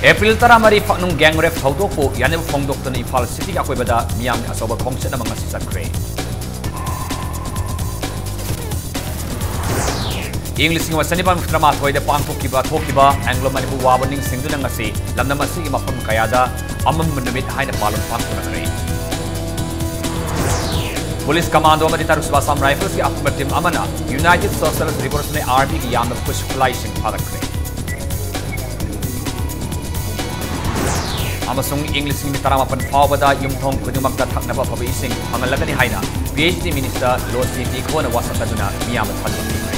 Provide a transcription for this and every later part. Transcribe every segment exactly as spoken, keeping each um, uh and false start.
April ꯇꯔꯥꯃꯔꯤ ꯐꯛꯅꯨꯡ gang rape ꯊꯧꯗꯣꯛꯄꯨ ꯌꯥꯅꯕ ꯐꯣꯡꯗꯣꯛꯇꯨꯅ ꯏꯝꯐꯥꯜ ꯁꯤꯇꯤꯒꯤ ꯑꯀꯣꯏꯕꯗ ꯃꯤꯌꯥꯝꯒꯤ ꯑꯆꯧꯕ ꯈꯣꯡꯆꯠ ꯑꯃ ꯉꯁꯤ ꯆꯠꯈ꯭ꯔꯦ꯫ ꯏꯪ ꯂꯤꯁꯤꯡ ꯑꯃ ꯆꯅꯤꯄꯥꯟ ꯃꯔꯤꯐꯨ ꯇꯔꯥꯃꯥꯊꯣꯏꯗ ꯄꯥꯡꯊꯣꯛꯈꯤꯕ ꯊꯣꯛꯈꯤꯕ ꯑꯦꯡꯒ꯭ꯂꯣ ꯃꯅꯤꯄꯨꯔ ꯋꯥꯕꯨ ꯅꯤꯡꯁꯤꯡꯗꯨꯅ ꯉꯁꯤ ꯂꯝꯗꯝ ꯑꯁꯤꯒꯤ ꯃꯐꯝ ꯀꯌꯥꯗ ꯑꯃꯝꯕ ꯅꯨꯃꯤꯠ ꯍꯥꯏꯅ ꯄꯥꯂꯟ ꯄꯥꯡꯊꯣꯛꯅꯈ꯭ꯔꯦ꯫ ꯄꯨꯂꯤꯁ ꯀꯃꯥꯟꯗꯣ ꯑꯃꯗꯤ ꯇꯔꯨꯛꯁꯨꯕ ꯑꯁꯥꯝ ꯔꯥꯏꯐꯜꯁꯀꯤ ꯑꯄꯨꯟꯕ ꯇꯤꯝ ꯑꯃꯅ United Socialist Revolutionary Armyꯒꯤ ꯌꯥꯝꯂꯕ ꯈꯨꯠꯁꯨ ꯈꯨꯠꯂꯥꯏꯁꯤꯡ ꯐꯥꯒꯠꯈ꯭ꯔꯦ꯫ ꯑꯃꯁꯨꯡ ꯏꯪ ꯂꯤꯁꯤꯡ ꯇꯔꯥꯃꯥꯄꯟ ꯐꯥꯎꯕꯗ ꯌꯨꯝꯊꯣꯡ ꯈꯨꯗꯤꯡꯃꯛꯇ ꯊꯛꯅꯕ ꯑꯐꯕ ꯏꯁꯤꯡ ꯐꯪꯍꯜꯂꯒꯅꯤ ꯍꯥꯏꯅ P H D Minister ꯂꯣꯁꯤ ꯇꯤꯈꯣꯅ ꯋꯥꯁꯛ ꯑꯗꯨꯅ ꯃꯤꯌꯥꯝꯗ ꯊꯥꯖꯕ ꯄꯤꯈ꯭ꯔꯦ꯫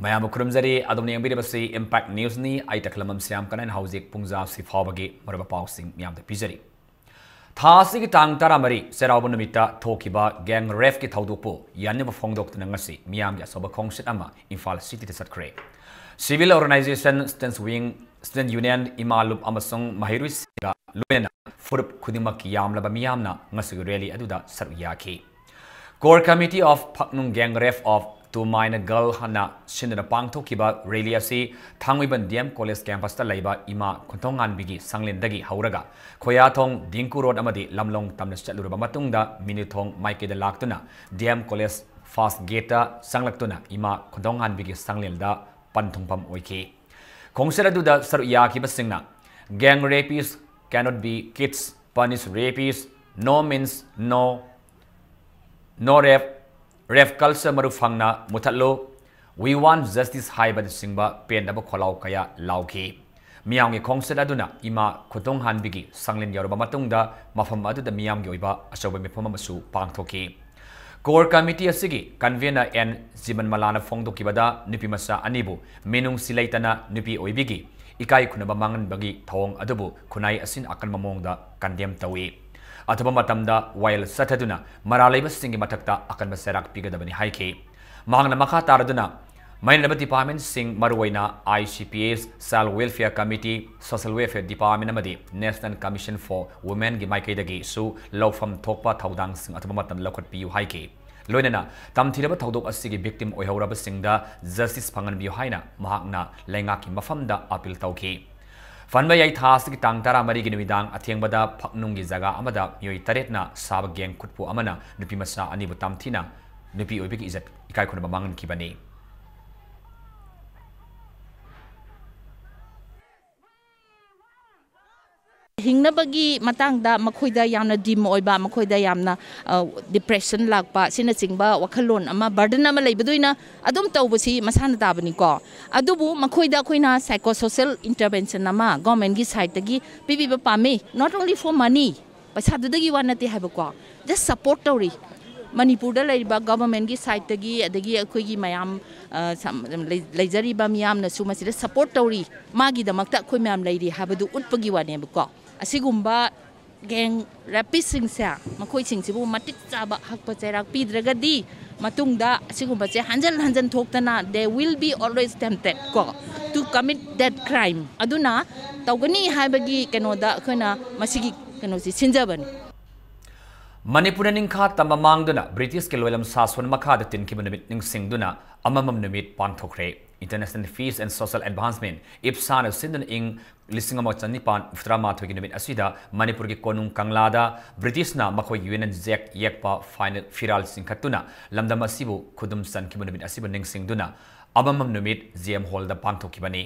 ꯃꯌꯥꯝꯕꯨ ꯈꯨꯔꯨꯝꯖꯔꯤ꯫ ꯑꯗꯣꯝꯅ ꯌꯦꯡꯕꯤꯔꯤꯕꯁꯤ Impact Newsꯅꯤ꯫ ꯑꯩ ꯇꯈꯂꯝꯕꯝ ꯁ꯭ꯌꯥꯝ ꯀꯅꯟ ꯍꯧꯖꯤꯛ ꯄꯨꯡꯖꯥ ꯑꯁꯤ ꯐꯥꯎꯕꯒꯤ ꯃꯔꯨꯑꯣꯏꯕ ꯄꯥꯎꯁꯤꯡ ꯃꯤꯌꯥꯝꯗ ꯄꯤꯖꯔꯤ꯫ ꯊꯥ ꯑꯁꯤꯒꯤ ꯇꯥꯡ ꯇꯔꯥꯃꯔꯤ ꯆꯩꯔꯥꯎꯕ ꯅꯨꯃꯤꯠꯇ ꯊꯣꯛꯈꯤꯕ gang rapeꯀꯤ ꯊꯧꯗꯣꯛꯄꯨ ꯌꯥꯅꯤꯡꯕ ꯐꯣꯡꯗꯣꯛꯇꯨꯅ ꯉꯁꯤ ꯃꯤꯌꯥꯝꯒꯤ ꯑꯆꯧꯕ ꯈꯣꯡꯆꯠ ꯑꯃ ꯏꯝꯐꯥꯜ ꯁꯤꯇꯤꯗ ꯆꯠꯈ꯭ꯔꯦ꯫ Civil Organization, Students Wing, Student Union, ꯏꯃꯥ ꯂꯨꯞ ꯑꯃꯁꯨꯡ ꯃꯍꯩꯔꯣꯏꯁꯤꯡꯒ ꯂꯣꯏꯅꯅ ꯐꯨꯔꯨꯞ ꯈꯨꯗꯤꯡꯃꯛꯀꯤ ꯌꯥꯝꯂꯕ ꯃꯤꯌꯥꯝꯅ ꯉꯁꯤꯒꯤ rally ꯑꯗꯨꯗ ꯁꯔꯨꯛ ꯌꯥꯈꯤ꯫ Core Committee of ꯐꯛꯅꯨꯡ Gang Rape of Two Minor Girl ꯍꯥꯏꯅ ꯁꯤꯟꯗꯨꯅ ꯄꯥꯡꯊꯣꯛꯈꯤꯕ rally ꯑꯁꯤ ꯊꯥꯡꯃꯩꯕꯟ D M College campusꯇ ꯂꯩꯕ ꯏꯃꯥ ꯈꯨꯟꯊꯣꯡꯉꯥꯟꯕꯤꯒꯤ ꯁꯪꯂꯦꯟꯗꯒꯤ ꯍꯧꯔꯒ ꯈꯣꯌꯥꯊꯣꯡ, ꯗꯤꯡꯀꯨ ꯔꯣꯗ ꯑꯃꯗꯤ ꯂꯝꯂꯣꯡ ꯇꯝꯅ ꯆꯠꯂꯨꯔꯕ ꯃꯇꯨꯡꯗ ꯃꯤꯅꯨꯊꯣꯡ ꯃꯥꯏꯀꯩꯗ ꯂꯥꯛꯇꯨꯅ D M College first gateꯇ ꯆꯪꯂꯛꯇꯨꯅ ꯏꯃꯥ ꯈꯨꯟꯊꯣꯡꯉꯥꯟꯕꯤꯒꯤ ꯁꯪꯂꯦꯟꯗ ꯄꯟ ꯊꯨꯡꯐꯝ ꯑꯣꯏꯈꯤ꯫ ꯈꯣꯡꯆꯠ ꯑꯗꯨꯗ ꯁꯔꯨꯛ ꯌꯥꯈꯤꯕꯁꯤꯡꯅ "Gang rapists cannot be kids, punish rapists, no means no, no rape, rape culture ꯃꯔꯨ ꯐꯪꯅ ꯃꯨꯊꯠꯂꯨ, We want justice" ꯍꯥꯏꯕꯅꯆꯤꯡꯕ ꯄꯦꯟꯗꯕ ꯈꯣꯜꯂꯥꯎ ꯀꯌꯥ ꯂꯥꯎꯈꯤ꯫ ꯃꯤꯌꯥꯝꯒꯤ ꯈꯣꯡꯆꯠ ꯑꯗꯨꯅ ꯏꯃꯥ ꯈꯨꯟꯊꯣꯡꯉꯥꯟꯕꯤꯒꯤ ꯁꯪꯂꯦꯟ ꯌꯧꯔꯕ ꯃꯇꯨꯡꯗ ꯃꯐꯝ ꯑꯗꯨꯗ ꯃꯤꯌꯥꯝꯒꯤ ꯑꯣꯏꯕ ꯑꯆꯧꯕ ꯃꯤꯐꯝ ꯑꯃꯁꯨ ꯄꯥꯡꯊꯣꯛꯈꯤ꯫ Core Committee ꯑꯁꯤꯒꯤ convener N ꯖꯤꯕꯟꯃꯂꯥꯅ ꯐꯣꯡꯗꯣꯛꯈꯤꯕꯗ, ꯅꯨꯄꯤꯃꯆꯥ ꯑꯅꯤꯕꯨ ꯃꯤꯅꯨꯡꯁꯤ ꯂꯩꯇꯅ ꯅꯨꯄꯤ ꯑꯣꯏꯕꯤꯒꯤ ꯏꯀꯥꯏ ꯈꯨꯝꯅꯕ ꯃꯥꯡꯍꯟꯕꯒꯤ ꯊꯧꯑꯣꯡ ꯑꯗꯨꯕꯨ ꯈꯨꯟꯅꯥꯏ ꯑꯁꯤꯅ ꯑꯀꯟꯕ ꯃꯑꯣꯡꯗ condemn ꯇꯧꯏ꯫ ꯑꯊꯨꯕ ꯃꯇꯝꯗ ꯋꯥꯌꯦꯜ ꯆꯠꯊꯗꯨꯅ ꯃꯔꯥꯜ ꯂꯩꯕꯁꯤꯡꯒꯤ ꯃꯊꯛꯇ ꯑꯀꯟꯕ ꯆꯩꯔꯥꯛ ꯄꯤꯒꯗꯕꯅꯤ ꯍꯥꯏꯈꯤ꯫ ꯃꯍꯥꯛꯅ ꯃꯈꯥ ꯇꯥꯔꯗꯨꯅ, ꯃꯔꯤ ꯂꯩꯅꯕ departmentꯁꯤꯡ, ꯃꯔꯨꯑꯣꯏꯅ I C P S, Child Welfare Committee, Social Welfare Department ꯑꯃꯗꯤ National Commission for Womenꯒꯤ ꯃꯥꯏꯀꯩꯗꯒꯤꯁꯨ ꯂꯧꯐꯝ ꯊꯣꯛꯄ ꯊꯧꯗꯥꯡꯁꯤꯡ ꯑꯊꯨꯕ ꯃꯇꯝꯗ ꯂꯧꯈꯠꯄꯤꯌꯨ ꯍꯥꯏꯈꯤ꯫ ꯂꯣꯏꯅꯅ ꯇꯝꯊꯤꯔꯕ ꯊꯧꯗꯣꯛ ꯑꯁꯤꯒꯤ victim ꯑꯣꯏꯍꯧꯔꯕꯁꯤꯡꯗ justice ꯐꯪꯍꯟꯕꯤꯌꯨ ꯍꯥꯏꯅ ꯃꯍꯥꯛꯅ ꯂꯩꯉꯥꯛꯀꯤ ꯃꯐꯝꯗ appeal ꯇꯧꯈꯤ꯫ ꯐꯟꯕ ꯌꯥꯏ ꯊꯥ ꯑꯁꯤꯒꯤ ꯇꯥꯡ ꯇꯔꯥꯃꯔꯤꯒꯤ ꯅꯨꯃꯤꯗꯥꯡ ꯑꯊꯦꯡꯕꯗ ꯐꯛꯅꯨꯡꯒꯤ ꯖꯒꯥ ꯑꯃꯗ ꯃꯤꯑꯣꯏ ꯇꯔꯦꯠꯅ ꯁꯥꯕ gang ꯈꯨꯠꯄꯨ ꯑꯃꯅ ꯅꯨꯄꯤ ꯃꯆꯥ ꯑꯅꯤꯕꯨ ꯇꯝꯊꯤꯅ ꯅꯨꯄꯤ ꯑꯣꯏꯕꯒꯤ ꯏꯖꯠ ꯏꯀꯥꯏ ꯈꯨꯝꯅꯕ ꯃꯥꯡꯍꯟꯈꯤꯕꯅꯤ꯫ ꯍꯤꯡꯅꯕꯒꯤ ꯃꯇꯥꯡꯗ ꯃꯈꯣꯏꯗ ꯌꯥꯝꯅ dim ꯑꯣꯏꯕ, ꯃꯈꯣꯏꯗ ꯌꯥꯝꯅ, ꯑ, depression ꯂꯥꯛꯄ, ꯑꯁꯤꯅꯆꯤꯡꯕ ꯋꯥꯈꯜꯂꯣꯟ ꯑꯃ, burden ꯑꯃ ꯂꯩꯕꯗꯨꯅ ꯑꯗꯨꯝ ꯇꯧꯕꯁꯤ ꯃꯁꯥꯅ ꯇꯥꯕꯅꯤꯀꯣ꯫ ꯑꯗꯨꯕꯨ ꯃꯈꯣꯏꯗ ꯑꯩꯈꯣꯏꯅ psychosocial intervention ꯑꯃ governmentꯀꯤ sideꯇꯒꯤ ꯄꯤꯕꯤꯕ ꯄꯥꯝꯃꯤ, not only for money, ꯄꯩꯁꯥꯗꯨꯗꯒꯤ ꯋꯥ ꯅꯠꯇꯦ ꯍꯥꯏꯕꯀꯣ, just support ꯇꯧꯔꯤ꯫ ꯃꯅꯤꯄꯨꯔꯗ ꯂꯩꯔꯤꯕ governmentꯀꯤ sideꯇꯒꯤ, ꯑꯗꯒꯤ ꯑꯩꯈꯣꯏꯒꯤ ꯃꯌꯥꯝ, ꯑ, ꯁꯝ-, ꯂꯩ-, ꯂꯩꯖꯔꯤꯕ ꯃꯤꯌꯥꯝꯅꯁꯨ ꯃꯁꯤꯗ support ꯇꯧꯔꯤ, ꯃꯥꯒꯤꯗꯃꯛꯇ ꯑꯩꯈꯣꯏ ꯃꯌꯥꯝ ꯂꯩꯔꯤ ꯍꯥꯏꯕꯗꯨ ꯎꯠꯄꯒꯤ ꯋꯥꯅꯦꯕꯀꯣ꯫ ꯑꯁꯤꯒꯨꯝꯕ gang rapistꯁꯤꯡꯁꯦ, ꯃꯈꯣꯏꯁꯤꯡꯁꯤꯕꯨ ꯃꯇꯤꯛ ꯆꯥꯕ ꯍꯛꯄ ꯆꯩꯔꯥꯛ ꯄꯤꯗ꯭ꯔꯒꯗꯤ, ꯃꯇꯨꯡꯗ ꯑꯁꯤꯒꯨꯝꯕꯁꯦ ꯍꯟꯖꯟ ꯍꯟꯖꯟ ꯊꯣꯛꯇꯅ they will be always tempted ꯀꯣ, to commit that crime꯫ ꯑꯗꯨꯅ ꯇꯧꯒꯅꯤ ꯍꯥꯏꯕꯒꯤ ꯀꯩꯅꯣꯗ ꯑꯩꯈꯣꯏꯅ ꯃꯁꯤꯒꯤ ꯀꯩꯅꯣꯁꯤ ꯁꯤꯟꯖꯕꯅꯤ꯫ ꯃꯅꯤꯄꯨꯔꯅ ꯅꯤꯡꯈꯥ ꯇꯝꯕ ꯃꯥꯡꯗꯨꯅ ꯕ꯭ꯔꯤꯇꯤꯁꯀꯤ ꯂꯣꯏꯂꯝ ꯁꯥꯁꯣꯟ ꯃꯈꯥꯗ ꯇꯤꯟꯈꯤꯕ ꯅꯨꯃꯤꯠ ꯅꯤꯡꯁꯤꯡꯗꯨꯅ ꯑꯃꯃꯝ ꯅꯨꯃꯤꯠ ꯄꯥꯡꯊꯣꯛꯈ꯭ꯔꯦ꯫ International Peace and Social Advancement, ꯏꯞꯁꯥꯅ ꯁꯤꯟꯗꯨꯅ ꯏꯪ ꯂꯤꯁꯤꯡ ꯑꯃ ꯆꯅꯤꯄꯥꯟ ꯍꯨꯝꯐꯨꯇꯔꯥ ꯃꯥꯊꯣꯏꯒꯤ ꯅꯨꯃꯤꯠ ꯑꯁꯤꯗ ꯃꯅꯤꯄꯨꯔꯒꯤ ꯀꯣꯅꯨꯡ ꯀꯪꯂꯥꯗ ꯕ꯭ꯔꯤꯇꯤꯁꯅ ꯃꯈꯣꯏꯒꯤ Union Jack ꯌꯦꯛꯄ ꯐꯥꯏꯅꯦꯜ ꯐꯤꯔꯥꯜ ꯆꯤꯡꯈꯠꯇꯨꯅ ꯂꯝꯗꯝ ꯑꯁꯤꯕꯨ ꯈꯨꯗꯨꯝ ꯆꯟꯈꯤꯕ ꯅꯨꯃꯤꯠ ꯑꯁꯤꯕꯨ ꯅꯤꯡꯁꯤꯡꯗꯨꯅ ꯑꯃꯃꯝ ꯅꯨꯃꯤꯠ G M Hallꯗ ꯄꯥꯡꯊꯣꯛꯈꯤꯕꯅꯤ꯫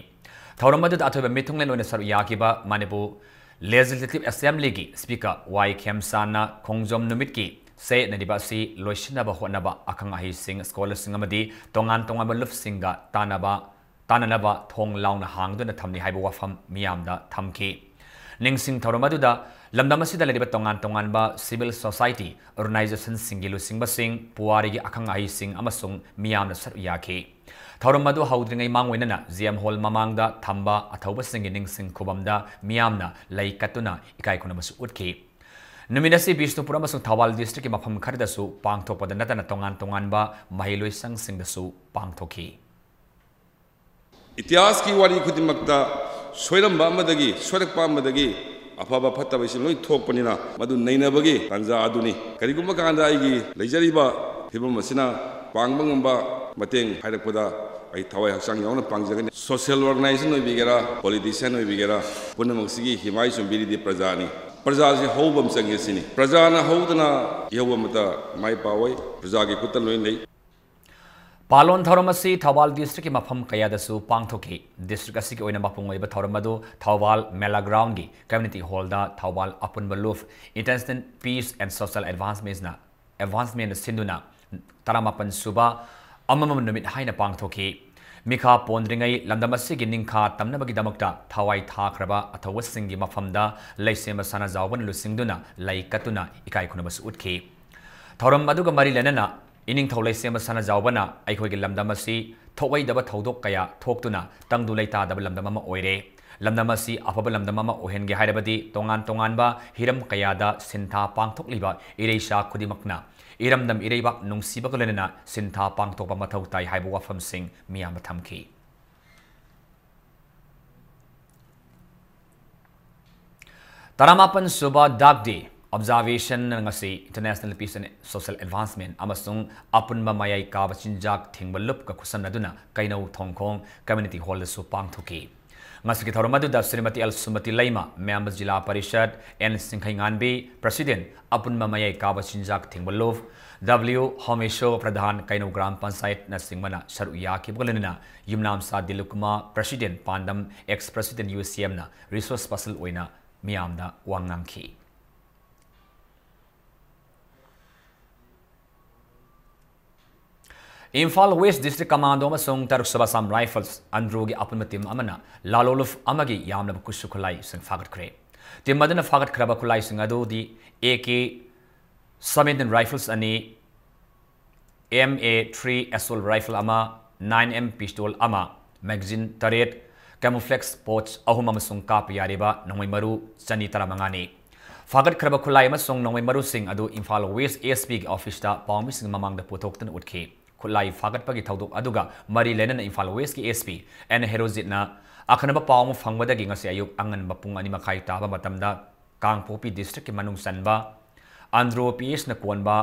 ꯊꯧꯔꯝ ꯑꯗꯨꯗ ꯑꯊꯣꯏꯕ ꯃꯤꯊꯨꯡꯂꯦꯟ ꯑꯣꯏꯅ ꯁꯔꯨꯛ ꯌꯥꯈꯤꯕ ꯃꯅꯤꯄꯨꯔ Legislative Assemblyꯒꯤ Speaker Y ꯈꯦꯝꯆꯥꯟꯅ ꯈꯣꯡꯖꯣꯝ ꯅꯨꯃꯤꯠꯀꯤ ꯆꯌꯦꯠꯅꯔꯤꯕ ꯑꯁꯤ ꯂꯣꯏꯁꯤꯟꯅꯕ ꯍꯣꯠꯅꯕ ꯑꯈꯪ ꯑꯍꯩꯁꯤꯡ, scholarꯁꯤꯡ ꯑꯃꯗꯤ ꯇꯣꯉꯥꯟ ꯇꯣꯉꯥꯟꯕ ꯂꯨꯞꯁꯤꯡꯒ ꯇꯥꯟꯅꯕ, ꯇꯥꯟꯅꯅꯕ ꯊꯣꯡ ꯂꯥꯎꯅ ꯍꯥꯡꯗꯨꯅ ꯊꯝꯂꯤ ꯍꯥꯏꯕ ꯋꯥꯐꯝ ꯃꯤꯌꯥꯝꯗ ꯊꯝꯈꯤ꯫ ꯅꯤꯡꯁꯤꯡ ꯊꯧꯔꯝ ꯑꯗꯨꯗ ꯂꯝꯗꯝ ꯑꯁꯤꯗ ꯂꯩꯔꯤꯕ ꯇꯣꯉꯥꯟ ꯇꯣꯉꯥꯟꯕ civil society organizationꯁꯤꯡꯒꯤ ꯂꯨꯆꯤꯡꯕꯁꯤꯡ, ꯄꯨꯋꯥꯔꯤꯒꯤ ꯑꯈꯪ ꯑꯍꯩꯁꯤꯡ ꯑꯃꯁꯨꯡ ꯃꯤꯌꯥꯝꯅ ꯁꯔꯨꯛ ꯌꯥꯈꯤ꯫ ꯊꯧꯔꯝ ꯑꯗꯨ ꯍꯧꯗ꯭ꯔꯤꯉꯩ ꯃꯥꯡꯑꯣꯏꯅꯅ G M Hall ꯃꯃꯥꯡꯗ ꯊꯝꯕ ꯑꯊꯧꯕꯁꯤꯡꯒꯤ ꯅꯤꯡꯁꯤꯡ ꯈꯨꯕꯝꯗ ꯃꯤꯌꯥꯝꯅ ꯂꯩ ꯀꯠꯇꯨꯅ ꯏꯀꯥꯏ ꯈꯨꯝꯅꯕꯁꯨ ꯎꯠꯈꯤ꯫ ꯅꯨꯃꯤꯠ ꯑꯁꯤ ꯕꯤꯁꯅꯨꯄꯨꯔ ꯑꯃꯁꯨꯡ ꯊꯧꯕꯥꯜ districtꯀꯤ ꯃꯐꯝ ꯈꯔꯗꯁꯨ ꯄꯥꯡꯊꯣꯛꯄꯗ ꯅꯠꯇꯅ ꯇꯣꯉꯥꯟ ꯇꯣꯉꯥꯟꯕ ꯃꯍꯩꯂꯣꯏꯁꯪꯁꯤꯡꯗꯁꯨ ꯄꯥꯡꯊꯣꯛꯈꯤ꯫ ꯏꯇꯤꯍꯥꯁꯀꯤ ꯋꯥꯔꯤ ꯈꯨꯗꯤꯡꯃꯛꯇ ꯁꯣꯏꯔꯝꯕ ꯑꯃꯗꯒꯤ, ꯁꯣꯏꯔꯛꯄ ꯑꯃꯗꯒꯤ ꯑꯐꯕ ꯐꯠꯇꯕ ꯍꯥꯏꯁꯤ ꯂꯣꯏ ꯊꯣꯛꯄꯅꯤꯅ, ꯃꯗꯨ ꯅꯩꯅꯕꯒꯤ ꯇꯥꯟꯖꯥ ꯑꯗꯨꯅꯤ꯫ ꯀꯔꯤꯒꯨꯝꯕ ꯀꯥꯟꯗ ꯑꯩꯒꯤ ꯂꯩꯖꯔꯤꯕ ꯐꯤꯕꯝ ꯑꯁꯤꯅ ꯄꯥꯡꯕ ꯉꯝꯕ ꯃꯇꯦꯡ ꯍꯥꯏꯔꯛꯄꯗ ꯑꯩ ꯊꯋꯥꯏ ꯍꯛꯆꯥꯡ ꯌꯥꯎꯅ ꯄꯥꯡꯖꯒꯅꯤ꯫ Social organization ꯑꯣꯏꯕꯤꯒꯦꯔꯥ, politician ꯑꯣꯏꯕꯤꯒꯦꯔꯥ, ꯄꯨꯝꯅꯃꯛꯁꯤꯒꯤ ꯍꯤꯃꯥꯏ ꯆꯨꯝꯕꯤꯔꯤꯗꯤ ꯄ꯭ꯔꯖꯥꯅꯤ꯫ ꯄ꯭ꯔꯖꯥꯁꯤ ꯍꯧꯕ ꯑꯃ ꯆꯪꯉꯦ ꯁꯤꯅꯤ꯫ ꯄ꯭ꯔꯖꯥꯅ ꯍꯧꯗꯅ ꯏꯍꯧ ꯑꯃꯠꯇ ꯃꯥꯏ ꯄꯥꯛꯑꯣꯏ꯫ ꯄ꯭ꯔꯖꯥꯒꯤ ꯈꯨꯠꯇ ꯂꯣꯏꯅ ꯂꯩ꯫ ꯄꯥꯂꯣꯟ ꯊꯧꯔꯝ ꯑꯁꯤ ꯊꯧꯕꯥꯜ district ꯀꯤ ꯃꯐꯝ ꯀꯌꯥꯗꯁꯨ ꯄꯥꯡꯊꯣꯛꯈꯤ꯫ District ꯑꯁꯤꯒꯤ ꯑꯣꯏꯅ ꯃꯄꯨꯡ ꯑꯣꯏꯕ ꯊꯧꯔꯝ ꯑꯗꯨ ꯊꯧꯕꯥꯜ ꯃꯦꯂꯥ ground ꯒꯤ community hall ꯗ ꯊꯧꯕꯥꯜ ꯑꯄꯨꯟꯕ ꯂꯨꯞ International Peace and Social Advancement ꯅ, Advancement ꯅ ꯁꯤꯟꯗꯨꯅ ꯇꯔꯥꯃꯥꯄꯟ ꯁꯨꯕ ꯑꯃꯃꯝ ꯅꯨꯃꯤꯠ ꯍꯥꯏꯅ ꯄꯥꯡꯊꯣꯛꯈꯤ꯫ ꯃꯤꯈꯥ ꯄꯣꯟꯗ꯭ꯔꯤꯉꯩ ꯂꯝꯗꯝ ꯑꯁꯤꯒꯤ ꯅꯤꯡꯈꯥ ꯇꯝꯅꯕꯒꯤꯗꯃꯛꯇ ꯊꯋꯥꯏ ꯊꯥꯈ꯭ꯔꯕ ꯑꯊꯧꯕꯁꯤꯡꯒꯤ ꯃꯐꯝꯗ ꯂꯩꯁꯦꯝꯕ ꯁꯅꯥꯖꯥꯎꯕꯅ ꯂꯨꯆꯤꯡꯗꯨꯅ ꯂꯩ ꯀꯠꯇꯨꯅ ꯏꯀꯥꯏ ꯈꯨꯝꯅꯕꯁꯨ ꯎꯠꯈꯤ꯫ ꯊꯧꯔꯝ ꯑꯗꯨꯒ ꯃꯔꯤ ꯂꯩꯅꯅ ꯏꯅꯤꯡꯊꯧ ꯂꯩꯁꯦꯝꯕ ꯁꯅꯥꯖꯥꯎꯕꯅ ꯑꯩꯈꯣꯏꯒꯤ ꯂꯝꯗꯝ ꯑꯁꯤ ꯊꯣꯛꯑꯣꯏꯗꯕ ꯊꯧꯗꯣꯛ ꯀꯌꯥ ꯊꯣꯛꯇꯨꯅ ꯇꯪꯗꯨ ꯂꯩꯇꯥꯗꯕ ꯂꯝꯗꯝ ꯑꯃ ꯑꯣꯏꯔꯦ꯫ ꯂꯝꯗꯝ ꯑꯁꯤ ꯑꯐꯕ ꯂꯝꯗꯝ ꯑꯃ ꯑꯣꯏꯍꯟꯒꯦ ꯍꯥꯏꯔꯕꯗꯤ ꯇꯣꯉꯥꯟ ꯇꯣꯉꯥꯟꯕ ꯍꯤꯔꯝ ꯀꯌꯥꯗ ꯁꯤꯟꯊꯥ ꯄꯥꯡꯊꯣꯛꯂꯤꯕ ꯏꯔꯩꯆꯥ ꯈꯨꯗꯤꯡꯃꯛꯅ ꯏꯔꯝꯗꯝ ꯏꯔꯩꯕꯥꯛ ꯅꯨꯡꯁꯤꯕꯒ ꯂꯣꯏꯅꯅ ꯁꯤꯟꯊꯥ ꯄꯥꯡꯊꯣꯛꯄ ꯃꯊꯧ ꯇꯥꯏ ꯍꯥꯏꯕ ꯋꯥꯐꯝꯁꯤꯡ ꯃꯤꯌꯥꯝꯗ ꯊꯝꯈꯤ꯫ ꯇꯔꯥꯃꯥꯄꯟ ꯁꯨꯕ Dak Day observation ꯉꯁꯤ International Peace and Social Advancement ꯑꯃꯁꯨꯡ ꯑꯄꯨꯟꯕ ꯃꯌꯥꯏ ꯀꯥꯕ ꯆꯤꯟꯖꯥꯛ ꯊꯤꯡꯕ ꯂꯨꯞꯀ ꯈꯨꯠꯁꯝꯅꯗꯨꯅ ꯀꯩꯅꯧ ꯊꯣꯡꯈꯣꯡ community hall ꯗꯁꯨ ꯄꯥꯡꯊꯣꯛꯈꯤ꯫ ꯉꯁꯤꯒꯤ ꯊꯧꯔꯝ ꯑꯗꯨꯗ ꯁ꯭ꯔꯤꯃꯇꯤ ꯑꯦꯜ ꯁꯨꯃꯇꯤ ꯂꯩꯃ, Members zila parishad, N Singkhainganbi, President, ꯑꯄꯨꯟꯕ ꯃꯌꯥꯏ ꯀꯥꯕ ꯆꯤꯟꯖꯥꯛ ꯊꯤꯡꯕ ꯂꯨꯞ, ꯗꯕ꯭ꯂꯤꯎ ꯍꯣꯃꯦꯁꯣ ꯄ꯭ꯔꯙꯥꯟ, ꯀꯩꯅꯧ ꯒ꯭ꯔꯥꯝ ꯄꯟꯆꯥꯌꯠꯅꯆꯤꯡꯕꯅ ꯁꯔꯨꯛ ꯌꯥꯈꯤꯕꯒ ꯂꯣꯏꯅꯅ ꯌꯨꯝꯅꯥꯝꯆꯥ ꯗꯤꯂꯨꯀꯨꯃꯥ, President, ꯄꯥꯟꯗꯝ, ex President ꯌꯨ ꯁꯤ ꯑꯦꯝꯅ resource person ꯑꯣꯏꯅ ꯃꯤꯌꯥꯝꯗ ꯋꯥ ꯉꯥꯡꯈꯤ꯫ ꯏꯝꯐꯥꯜ West District Commando ꯑꯃꯁꯨꯡ ꯇꯔꯨꯛ ꯁꯨꯕ Assam Rifles, ꯑꯟꯗ꯭ꯔꯣꯒꯤ ꯑꯄꯨꯟꯕ team ꯑꯃꯅ ꯂꯥꯂꯣꯂꯨꯞ ꯑꯃꯒꯤ ꯌꯥꯝꯂꯕ ꯈꯨꯠꯁꯨ ꯈꯨꯠꯂꯥꯏꯁꯤꯡ ꯐꯥꯒꯠꯈ꯭ꯔꯦ꯫ Team ꯑꯗꯨꯅ ꯐꯥꯒꯠꯈ꯭ꯔꯕ ꯈꯨꯠꯂꯥꯏꯁꯤꯡ ꯑꯗꯨꯗꯤ ꯑꯦ ꯀꯦ seventeen rifles ꯑꯅꯤ, M A three assault rifle ꯑꯃ, nine M pistol ꯑꯃ, magazine ꯇꯔꯦꯠ, camouflage pouch ꯑꯍꯨꯝ ꯑꯃꯁꯨꯡ ꯀꯥꯞꯄ ꯌꯥꯔꯤꯕ ꯅꯣꯡꯃꯩ ꯃꯔꯨ ꯆꯅꯤ ꯇꯔꯥꯃꯉꯥꯅꯤ꯫ ꯐꯥꯒꯠꯈ꯭ꯔꯕ ꯈꯨꯠꯂꯥꯏ ꯑꯃꯁꯨꯡ ꯅꯣꯡꯃꯩ ꯃꯔꯨꯁꯤꯡ ꯑꯗꯨ ꯏꯝꯐꯥꯜ West ꯑꯦꯁ ꯄꯤꯒꯤ office ꯇ ꯄꯥꯎꯃꯤꯁꯤꯡ ꯃꯃꯥꯡꯗ ꯄꯨꯊꯣꯛꯇꯨꯅ ꯎꯠꯈꯤ꯫ ꯈꯨꯠꯂꯥꯏ ꯐꯥꯒꯠꯄꯒꯤ ꯊꯧꯗꯣꯛ ꯑꯗꯨꯒ ꯃꯔꯤ ꯂꯩꯅꯅ ꯏꯝꯐꯥꯜ West ꯀꯤ ꯑꯦꯁ ꯄꯤ ꯑꯦꯟ ꯍꯦꯔꯣꯖꯤꯠꯅ ꯑꯈꯟꯅꯕ ꯄꯥꯎ ꯑꯃ ꯐꯪꯕꯗꯒꯤ ꯉꯁꯤ ꯑꯌꯨꯛ ꯑꯉꯟꯕ ꯄꯨꯡ ꯑꯅꯤ ꯃꯈꯥꯏ ꯇꯥꯕ ꯃꯇꯝꯗ ꯀꯥꯡꯄꯣꯛꯄꯤ district ꯀꯤ ꯃꯅꯨꯡ ꯆꯟꯕ ꯑꯟꯗ꯭ꯔꯣ ꯄꯤ ꯑꯦꯁꯅ ꯀꯣꯟꯕ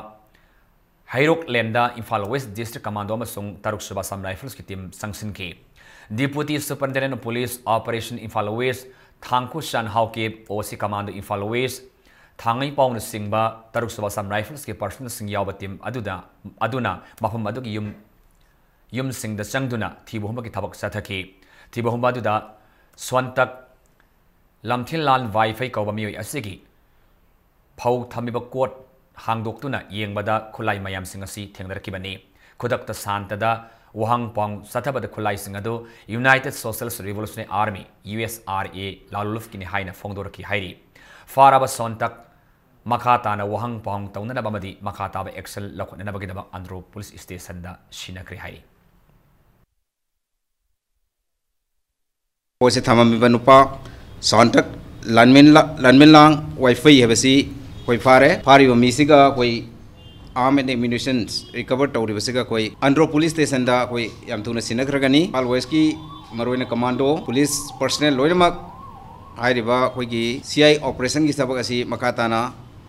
ꯍꯩꯔꯣꯛꯂꯦꯟꯗ ꯏꯝꯐꯥꯜ ꯋꯦꯁ ꯗꯤꯁꯇ꯭ꯔꯤꯛ ꯀꯃꯥꯟꯗꯣ ꯑꯃꯁꯨꯡ ꯇꯔꯨꯛ ꯁꯨꯕ ꯑꯁꯥꯝ ꯔꯥꯏꯐꯜꯁꯀꯤ ꯇꯤꯝ ꯆꯪꯁꯤꯟꯈꯤ꯫ Deputy Superintendent of Police Operation Imphal west Thangkhushan Haokip, O C commando Imphal west, ꯊꯥꯡꯃꯩꯄꯥꯎꯅꯆꯤꯡꯕ ꯇꯔꯨꯛ ꯁꯨꯕ ꯑꯁꯥꯝ ꯔꯥꯏꯐꯜꯁꯀꯤ ꯄꯔꯁꯅꯦꯜꯁꯤꯡ ꯌꯥꯎꯕ ꯇꯤꯝ ꯑꯗꯨꯗ, ꯑꯗꯨꯅ ꯃꯐꯝ ꯑꯗꯨꯒꯤ ꯌꯨꯝ, ꯌꯨꯝꯁꯤꯡꯗ ꯆꯪꯗꯨꯅ ꯊꯤꯕ ꯍꯨꯝꯕꯒꯤ ꯊꯕꯛ ꯆꯠꯊꯈꯤ꯫ ꯊꯤꯕ ꯍꯨꯝꯕ ꯑꯗꯨꯗ ꯁꯣꯟꯇꯛ ꯂꯝꯊꯤꯜꯂꯥꯜ ꯋꯥꯏꯐꯩ ꯀꯧꯕ ꯃꯤꯑꯣꯏ ꯑꯁꯤꯒꯤ ꯐꯧ ꯊꯝꯃꯤꯕ ꯀꯣꯠ ꯍꯥꯡꯗꯣꯛꯇꯨꯅ ꯌꯦꯡꯕꯗ ꯈꯨꯠꯂꯥꯏ ꯃꯌꯥꯝꯁꯤꯡ ꯑꯁꯤ ꯊꯦꯡꯅꯔꯛꯈꯤꯕꯅꯤ꯫ ꯈꯨꯗꯛꯇ ꯁꯥꯟꯇꯗ ꯋꯥꯍꯪ ꯄꯥꯎ ꯆꯠꯊꯕꯗ ꯈꯨꯠꯂꯥꯏꯁꯤꯡ ꯑꯗꯨ United Socialist Revolutionary Army, U S R A, ꯂꯥꯂꯣꯂꯨꯞꯀꯤꯅꯤ ꯍꯥꯏꯅ ꯐꯣꯡꯗꯣꯔꯛꯈꯤ ꯍꯥꯏꯔꯤ꯫ ꯐꯥꯔꯕ ꯁꯣꯟꯇꯛ ꯃꯈꯥ ꯇꯥꯅ ꯋꯥꯍꯪ ꯄꯥꯎ ꯇꯧꯅꯅꯕ ꯑꯃꯗꯤ ꯃꯈꯥ ꯇꯥꯕ action ꯂꯧꯈꯠꯅꯅꯕꯒꯤꯗꯃꯛ ꯑꯟꯗ꯭ꯔꯣ ꯄꯨꯂꯤꯁ ꯁ꯭ꯇꯦꯁꯟꯗ ꯁꯤꯟꯅꯈ꯭ꯔꯦ ꯍꯥꯏꯔꯤ꯫ ꯄꯣꯠꯁꯦ ꯊꯝꯃꯝꯃꯤꯕ ꯅꯨꯄꯥ ꯁꯥꯟꯇꯛ ꯂꯥꯟꯃꯦꯟ ꯂꯥ-, ꯂꯥꯟꯃꯦꯟꯂꯥꯡ ꯋꯥꯏꯐꯩ ꯍꯥꯏꯕꯁꯤ ꯑꯩꯈꯣꯏ ꯐꯥꯔꯦ꯫ ꯐꯥꯔꯤꯕ ꯃꯤꯁꯤꯒ ꯑꯩꯈꯣꯏ arm and ammunitions recover ꯇꯧꯔꯤꯕꯁꯤꯒ ꯑꯩꯈꯣꯏ ꯑꯟꯗ꯭ꯔꯣ ꯄꯨꯂꯤꯁ ꯁ꯭ꯇꯦꯁꯟꯗ ꯑꯩꯈꯣꯏ ꯌꯥꯝ ꯊꯨꯅ ꯁꯤꯟꯅꯈ꯭ꯔꯒꯅꯤ꯫ ꯏꯝꯐꯥꯜ ꯋꯦꯁꯀꯤ ꯃꯔꯨꯑꯣꯏꯅ ꯀꯃꯥꯟꯗꯣ, ꯄꯨꯂꯤꯁ ꯄꯔꯁꯅꯦꯜ ꯂꯣꯏꯅꯃꯛ ꯍꯥꯏꯔꯤꯕ ꯑꯩꯈꯣꯏꯒꯤ ꯁꯤ ꯑꯥꯏ ꯑꯣꯄꯔꯦꯁꯟꯒꯤ ꯊꯕꯛ ꯑꯁꯤ ꯃꯈꯥ ꯇꯥꯅ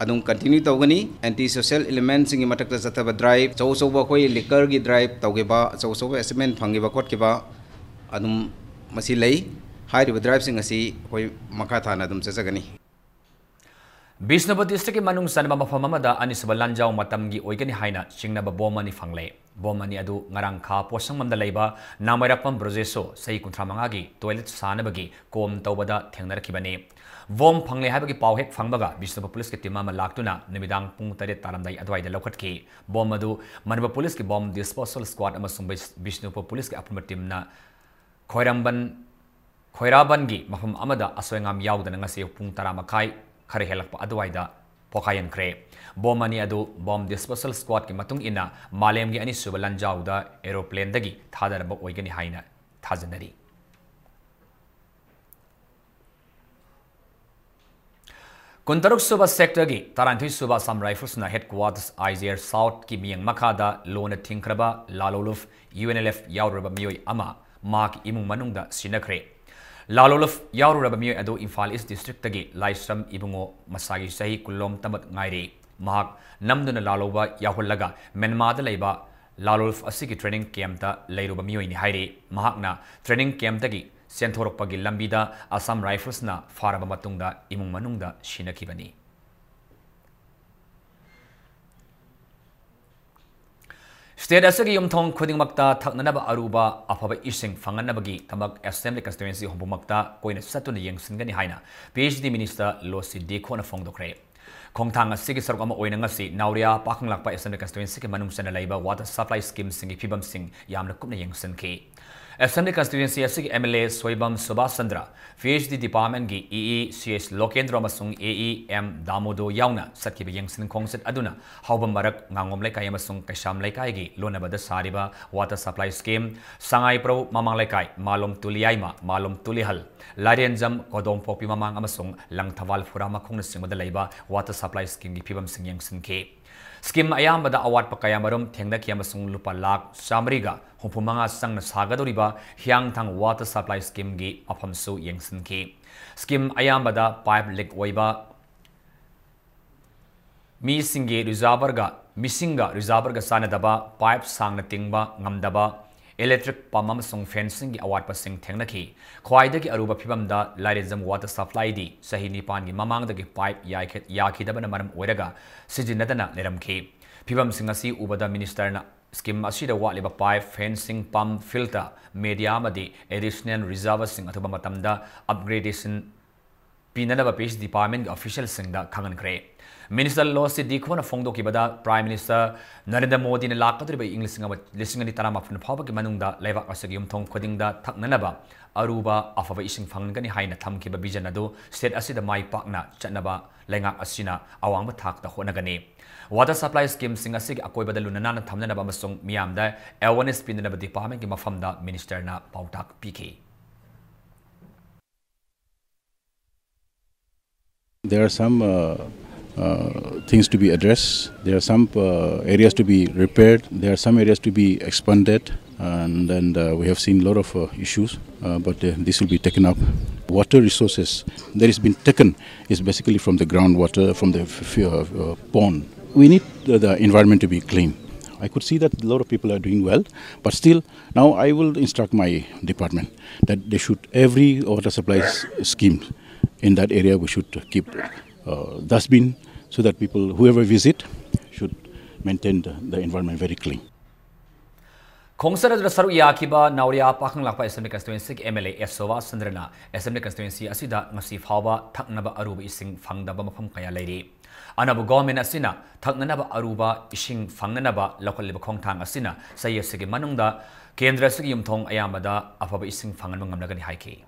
ꯑꯗꯨꯝ ꯀꯟꯇꯤꯅ꯭ꯌꯨ ꯇꯧꯒꯅꯤ꯫ ꯑꯦꯟꯇꯤ ꯁꯣꯁꯤꯌꯦꯜ ꯏꯂꯤꯃꯦꯟꯁꯤꯡꯒꯤ ꯃꯊꯛꯇ ꯆꯠꯊꯕ ꯗ꯭ꯔꯥꯏꯚ, ꯑꯆꯧ ꯑꯆꯧꯕ ꯑꯩꯈꯣꯏ ꯂꯤꯀꯔꯒꯤ ꯗ꯭ꯔꯥꯏꯚ ꯇꯧꯈꯤꯕ, ꯑꯆꯧ ꯑꯆꯧꯕ ꯑꯦꯆꯤꯞꯃꯦꯟ ꯐꯪꯈꯤꯕ ꯈꯣꯠꯈꯤꯕ, ꯑꯗꯨꯝ ꯃꯁꯤ ꯂꯩ꯫ ꯍꯥꯏꯔꯤꯕ ꯗ꯭ꯔꯥꯏꯚꯁꯤꯡ ꯑꯁꯤ ꯑꯩꯈꯣꯏ ꯃꯈꯥ ꯇꯥꯅ ꯑꯗꯨꯝ ꯆꯠꯆꯒꯅꯤ꯫ ꯕꯤꯁꯅꯨꯄꯨꯔ ꯗꯤꯁꯇ꯭ꯔꯤꯛꯀꯤ ꯃꯅꯨꯡ ꯆꯟꯕ ꯃꯐꯝ ꯑꯃꯗ ꯑꯅꯤꯁꯨꯕ ꯂꯥꯟꯖꯥꯎ ꯃꯇꯝꯒꯤ ꯑꯣꯏꯒꯅꯤ ꯍꯥꯏꯅ ꯆꯤꯡꯅꯕ ꯕꯣꯝ ꯑꯅꯤ ꯐꯪꯂꯦ꯫ ꯕꯣꯝ ꯑꯅꯤ ꯑꯗꯨ ꯉꯔꯥꯡ ꯈꯥ ꯄꯣꯠꯁꯪꯕꯝꯗ ꯂꯩꯕ ꯅꯥꯃꯩꯔꯥꯛꯄꯝ ꯕ꯭ꯔꯖꯦꯁꯣ, ꯆꯍꯤ ꯀꯨꯟꯊ꯭ꯔꯥ ꯃꯉꯥꯒꯤ, ꯇꯣꯏꯂꯦꯠ ꯁꯥꯅꯕꯒꯤ ꯀꯣꯝ ꯇꯧꯕꯗ ꯊꯦꯡꯅꯔꯛꯈꯤꯕꯅꯤ꯫ ꯕꯣꯝ ꯐꯪꯂꯦ ꯍꯥꯏꯕꯒꯤ ꯄꯥꯎ ꯍꯦꯛ ꯐꯪꯕꯒ ꯕꯤꯁꯅꯨꯄꯨꯔ ꯄꯨꯂꯤꯁꯀꯤ ꯇꯤꯝ ꯑꯃ ꯂꯥꯛꯇꯨꯅ ꯅꯨꯃꯤꯗꯥꯡ ꯄꯨꯡ ꯇꯔꯦꯠ ꯇꯥꯔꯝꯗꯥꯏ ꯑꯗꯨꯋꯥꯏꯗ ꯂꯧꯈꯠꯈꯤ꯫ ꯕꯣꯝ ꯑꯗꯨ ꯃꯅꯤꯄꯨꯔ ꯄꯨꯂꯤꯁꯀꯤ ꯕꯣꯝ ꯗꯤꯁꯄꯣꯁꯦꯜ ꯁ꯭ꯀ꯭ꯋꯥꯗ ꯑꯃꯁꯨꯡ ꯕꯤꯁ-, ꯕꯤꯁꯅꯨꯄꯨꯔ ꯄꯨꯂꯤꯁꯀꯤ ꯑꯄꯨꯟꯕ ꯇꯤꯝꯅ ꯈ꯭ꯋꯥꯏꯔꯝꯕꯟ, ꯈ꯭ꯋꯥꯏꯔꯥꯕꯟꯒꯤ ꯃꯐꯝ ꯑꯃꯗ ꯑꯁꯣꯏ ꯑꯉꯥꯝ ꯌꯥꯎꯗꯅ ꯉꯁꯤ ꯑꯌꯨꯛ ꯄꯨꯡ ꯇꯔꯥ ꯃꯈꯥꯏ ꯈꯔ ꯍꯦꯜꯂꯛꯄ ꯑꯗꯨꯋꯥꯏꯗ ꯄꯣꯈꯥꯏꯍꯟꯈ꯭ꯔꯦ꯫ ꯕꯣꯝ ꯑꯅꯤ ꯑꯗꯨ ꯕꯣꯝ ꯗꯤꯁꯄꯣꯁꯦꯜ ꯁ꯭ꯀ꯭ꯋꯥꯗꯀꯤ ꯃꯇꯨꯡ ꯏꯟꯅ ꯃꯥꯂꯦꯝꯒꯤ ꯑꯅꯤꯁꯨꯕ ꯂꯥꯟꯖꯥꯎꯗ ꯑꯦꯔꯣꯄ꯭ꯂꯦꯟꯗꯒꯤ ꯊꯥꯗꯔꯝꯕ ꯑꯣꯏꯒꯅꯤ ꯍꯥꯏꯅ ꯊꯥꯖꯅꯔꯤ꯫ ꯀꯨꯟꯇꯔꯨꯛ ꯁꯨꯕ ꯁꯦꯛꯇꯔꯒꯤ ꯇꯔꯥꯅꯤꯊꯣꯏ ꯁꯨꯕ ꯑꯁꯥꯝ ꯔꯥꯏꯐꯜꯁꯅ ꯍꯦꯗꯀ꯭ꯋꯥꯇꯔꯁ ꯑꯥꯏ ꯖꯤ ꯑꯥꯔ ꯁꯥꯎꯠꯀꯤ ꯃꯤꯠꯌꯦꯡ ꯃꯈꯥꯗ ꯂꯣꯟꯅ ꯊꯤꯡꯈ꯭ꯔꯕ ꯂꯥꯂꯣꯂꯨꯞ, ꯌꯨ ꯑꯦꯟ ꯑꯦꯜ ꯑꯦꯐ ꯌꯥꯎꯔꯨꯔꯕ ꯃꯤꯑꯣꯏ ꯑꯃ ꯃꯍꯥꯛꯀꯤ ꯏꯃꯨꯡ ꯃꯅꯨꯡꯗ ꯁꯤꯟꯅꯈ꯭ꯔꯦ꯫ ꯂꯥꯂꯣꯂꯨꯞ ꯌꯥꯎꯔꯨꯔꯕ ꯃꯤꯑꯣꯏ ꯑꯗꯨ ꯏꯝꯐꯥꯜ ꯏꯁ ꯗꯤꯁꯇ꯭ꯔꯤꯛꯇꯒꯤ ꯂꯥꯏꯁ꯭ꯔꯝ ꯏꯕꯨꯡꯉꯣ, ꯃꯁꯥꯒꯤ ꯆꯍꯤ ꯀꯨꯟꯂꯣꯝꯇꯃꯛ ꯉꯥꯏꯔꯤ꯫ ꯃꯍꯥꯛ ꯅꯝꯗꯨꯅ ꯂꯥꯜꯍꯧꯕ ꯌꯥꯎꯍꯜꯂꯒ ꯃ꯭ꯌꯥꯟꯃꯥꯔꯗ ꯂꯩꯕ ꯂꯥꯂꯣꯜꯐ ꯑꯁꯤꯒꯤ training campꯇ ꯂꯩꯔꯨꯕ ꯃꯤꯑꯣꯏꯅꯤ ꯍꯥꯏꯔꯤ꯫ ꯃꯍꯥꯛꯅ training campꯇꯒꯤ ꯆꯦꯟꯊꯣꯔꯛꯄꯒꯤ ꯂꯝꯕꯤꯗ Assam Riflesꯅ ꯐꯥꯔꯕ ꯃꯇꯨꯡꯗ ꯏꯃꯨꯡ ꯃꯅꯨꯡꯗ ꯁꯤꯟꯅꯈꯤꯕꯅꯤ꯫ State ꯑꯁꯤꯒꯤ ꯌꯨꯝꯊꯣꯡ ꯈꯨꯗꯤꯡꯃꯛꯇ ꯊꯛꯅꯅꯕ ꯑꯔꯨꯕ ꯑꯐꯕ ꯏꯁꯤꯡ ꯐꯪꯍꯟꯅꯕꯒꯤ ꯊꯕꯛ Assembly Constituency ꯍꯨꯝꯐꯨꯃꯛꯇ ꯀꯣꯏꯅ ꯆꯠꯇꯨꯅ ꯌꯦꯡꯁꯤꯟꯒꯅꯤ ꯍꯥꯏꯅ P H D Minister ꯂꯣꯁꯤ ꯗꯤꯈꯣꯅ ꯐꯣꯡꯗꯣꯛꯈ꯭ꯔꯦ꯫ ꯈꯣꯡꯊꯥꯡ ꯑꯁꯤꯒꯤ ꯁꯔꯨꯛ ꯑꯃ ꯑꯣꯏꯅ ꯉꯁꯤ ꯅꯥꯎꯔꯤꯌꯥ ꯄꯥꯈꯪꯂꯥꯛꯄ Assembly Constituencyꯒꯤ ꯃꯅꯨꯡ ꯆꯟꯅ ꯂꯩꯕ water supply schemeꯁꯤꯡꯒꯤ ꯐꯤꯕꯝꯁꯤꯡ ꯌꯥꯝꯅ ꯀꯨꯞꯅ ꯌꯦꯡꯁꯤꯟꯈꯤ꯫ Assembly Constituency ꯑꯁꯤꯒꯤ M L A Soibam Subhas Chandra, P H D Departmentꯀꯤ E E C H ꯂꯣꯀꯦꯟꯗ꯭ꯔꯣ ꯑꯃꯁꯨꯡ A E M ꯗꯥꯃꯣꯗꯣ ꯌꯥꯎꯅ ꯆꯠꯈꯤꯕ ꯌꯦꯡꯁꯤꯟ ꯈꯣꯡꯆꯠ ꯑꯗꯨꯅ ꯍꯥꯎꯕꯝ ꯃꯔꯛ, ꯉꯥꯉꯣꯝ ꯂꯩꯀꯥꯏ ꯑꯃꯁꯨꯡ ꯀꯩꯁꯥꯝ ꯂꯩꯀꯥꯏꯒꯤ ꯂꯣꯟꯅꯕꯗ ꯁꯥꯔꯤꯕ water supply scheme, ꯁꯉꯥꯏꯄ꯭ꯔꯧ ꯃꯃꯥꯡ ꯂꯩꯀꯥꯏ, ꯃꯥꯂꯣꯝ ꯇꯨꯂꯤꯌꯥꯏꯃ, ꯃꯥꯂꯣꯝ ꯇꯨꯂꯤꯍꯜ, ꯂꯥꯏꯔꯦꯟꯖꯝ, ꯀꯣꯗꯣꯡꯄꯣꯛꯄꯤ ꯃꯃꯥꯡ ꯑꯃꯁꯨꯡ ꯂꯪꯊꯕꯥꯜ ꯐꯨꯔꯥꯃꯈꯣꯡꯅꯆꯤꯡꯕꯗ ꯂꯩꯕ water supply schemeꯒꯤ ꯐꯤꯕꯝꯁꯤꯡ ꯌꯦꯡꯁꯤꯟꯈꯤ꯫ Scheme ꯑꯌꯥꯝꯕꯗ ꯑꯋꯥꯠꯄ ꯀꯌꯥꯃꯔꯨꯝ ꯊꯦꯡꯅꯈꯤ ꯑꯃꯁꯨꯡ ꯂꯨꯄꯥ ꯂꯥꯈ ꯆꯥꯃꯔꯤꯒ ꯍꯨꯝꯐꯨ ꯃꯉꯥ ꯆꯪꯅ ꯁꯥꯒꯗꯧꯔꯤꯕ ꯍꯤꯌꯥꯡꯊꯥꯡ water supply schemeꯒꯤ ꯃꯐꯝꯁꯨ ꯌꯦꯡꯁꯤꯟꯈꯤ꯫ Scheme ꯑꯌꯥꯝꯕꯗ pipe leak ꯑꯣꯏꯕ, ꯃꯤꯁꯤꯡꯒꯤ reservoirꯒ, ꯃꯤꯁꯤꯡꯒ reservoirꯒ ꯆꯥꯟꯅꯗꯕ, pipe ꯁꯥꯡꯅ ꯇꯤꯡꯕ ꯉꯝꯗꯕ, electric pump ꯑꯃꯁꯨꯡ fencingꯒꯤ ꯑꯋꯥꯠꯄꯁꯤꯡ ꯊꯦꯡꯅꯈꯤ꯫ ꯈ꯭ꯋꯥꯏꯗꯒꯤ ꯑꯔꯨꯕ ꯐꯤꯕꯝꯗ ꯂꯥꯏꯔꯦꯟꯖꯝ water supplyꯗꯤ ꯆꯍꯤ ꯅꯤꯄꯥꯟꯒꯤ ꯃꯃꯥꯡꯗꯒꯤ pipe ꯌꯥꯏꯈ-, ꯌꯥꯈꯤꯗꯕꯅ ꯃꯔꯝ ꯑꯣꯏꯔꯒ ꯁꯤꯖꯤꯟꯅꯗꯅ ꯂꯩꯔꯝꯈꯤ꯫ ꯐꯤꯕꯝꯁꯤꯡ ꯑꯁꯤ ꯎꯕꯗ ministerꯅ scheme ꯑꯁꯤꯗ ꯋꯥꯠꯂꯤꯕ pipe, fencing, pump, filter, media ꯑꯃꯗꯤ additional reservoirꯁꯤꯡ ꯑꯊꯨꯕ ꯃꯇꯝꯗ upgradation ꯄꯤꯅꯅꯕ P H D Departmentꯀꯤ officialꯁꯤꯡꯗ ꯈꯪꯍꯟꯈ꯭ꯔꯦ꯫ Minister ꯂꯣꯁꯤ ꯗꯤꯈꯣꯅ ꯐꯣꯡꯗꯣꯛꯈꯤꯕꯗ, Prime Minister Narendra ꯃꯣꯗꯤꯅ ꯂꯥꯛꯀꯗꯧꯔꯤꯕ ꯏꯪ ꯂꯤꯁꯤꯡ ꯑꯃ, ꯂꯤꯁꯤꯡ ꯑꯅꯤ ꯇꯔꯥꯃꯥꯄꯟ ꯐꯥꯎꯕꯒꯤ ꯃꯅꯨꯡꯗ ꯂꯩꯕꯥꯛ ꯑꯁꯤꯒꯤ ꯌꯨꯝꯊꯣꯡ ꯈꯨꯗꯤꯡꯗ ꯊꯛꯅꯅꯕ ꯑꯔꯨꯕ ꯑꯐꯕ ꯏꯁꯤꯡ ꯐꯪꯍꯟꯒꯅꯤ ꯍꯥꯏꯅ ꯊꯝꯈꯤꯕ vision ꯑꯗꯨ state ꯑꯁꯤꯗ ꯃꯥꯏ ꯄꯥꯛꯅ ꯆꯠꯅꯕ ꯂꯩꯉꯥꯛ ꯑꯁꯤꯅ ꯑꯋꯥꯡꯕ ꯊꯥꯛꯇ ꯍꯣꯠꯅꯒꯅꯤ꯫ Water supply schemeꯁꯤꯡ ꯑꯁꯤꯒꯤ ꯑꯀꯣꯏꯕꯗ ꯂꯨꯅ ꯅꯥꯟꯅ ꯊꯝꯅꯅꯕ ꯑꯃꯁꯨꯡ ꯃꯤꯌꯥꯝꯗ awareness ꯄꯤꯅꯅꯕ departmentꯀꯤ ꯃꯐꯝꯗ ministerꯅ ꯄꯥꯎꯇꯥꯛ ꯄꯤꯈꯤ꯫ There are some uh, uh, things to be addressed. There are some uh, areas to be repaired. There are some areas to be expanded. And then uh, we have seen a lot of uh, issues, uh, but uh, this will be taken up. Water resources that is been taken is basically from the groundwater, from the f- f- uh, uh, pond. We need the, the environment to be clean. I could see that a lot of people are doing well, but still, now I will instruct my department that they should, every water supply s- scheme in that area, we should keep uh, dustbin so that people, whoever visit, should maintain the, the environment very clean. ꯈꯣꯡꯆꯠ ꯑꯗꯨꯗ ꯁꯔꯨꯛ ꯌꯥꯈꯤꯕ Nauriya Pakhanglakpa Assembly Constituency M L A S Sobha ꯆꯟꯗ꯭ꯔꯅ Assembly Constituency ꯑꯁꯤꯗ ꯉꯁꯤ ꯐꯥꯎꯕ ꯊꯛꯅꯕ ꯑꯔꯨꯕ ꯏꯁꯤꯡ ꯐꯪꯗꯕ ꯃꯐꯝ ꯀꯌꯥ ꯂꯩꯔꯤ꯫ ꯑꯅꯧꯕ ꯒꯣꯔꯃꯦꯟ ꯑꯁꯤꯅ ꯊꯛꯅꯅꯕ ꯑꯔꯨꯕ ꯏꯁꯤꯡ ꯐꯪꯅꯅꯕ ꯂꯧꯈꯠꯂꯤꯕ ꯈꯣꯡꯊꯥꯡ ꯑꯁꯤꯅ ꯆꯍꯤ ꯑꯁꯤꯒꯤ ꯃꯅꯨꯡꯗ ꯀꯦꯟꯗ꯭ꯔ ꯑꯁꯤꯒꯤ ꯌꯨꯝꯊꯣꯡ ꯑꯌꯥꯝꯕꯗ ꯑꯐꯕ ꯏꯁꯤꯡ ꯐꯪꯍꯟꯕ ꯉꯝꯂꯒꯅꯤ ꯍꯥꯏꯈꯤ꯫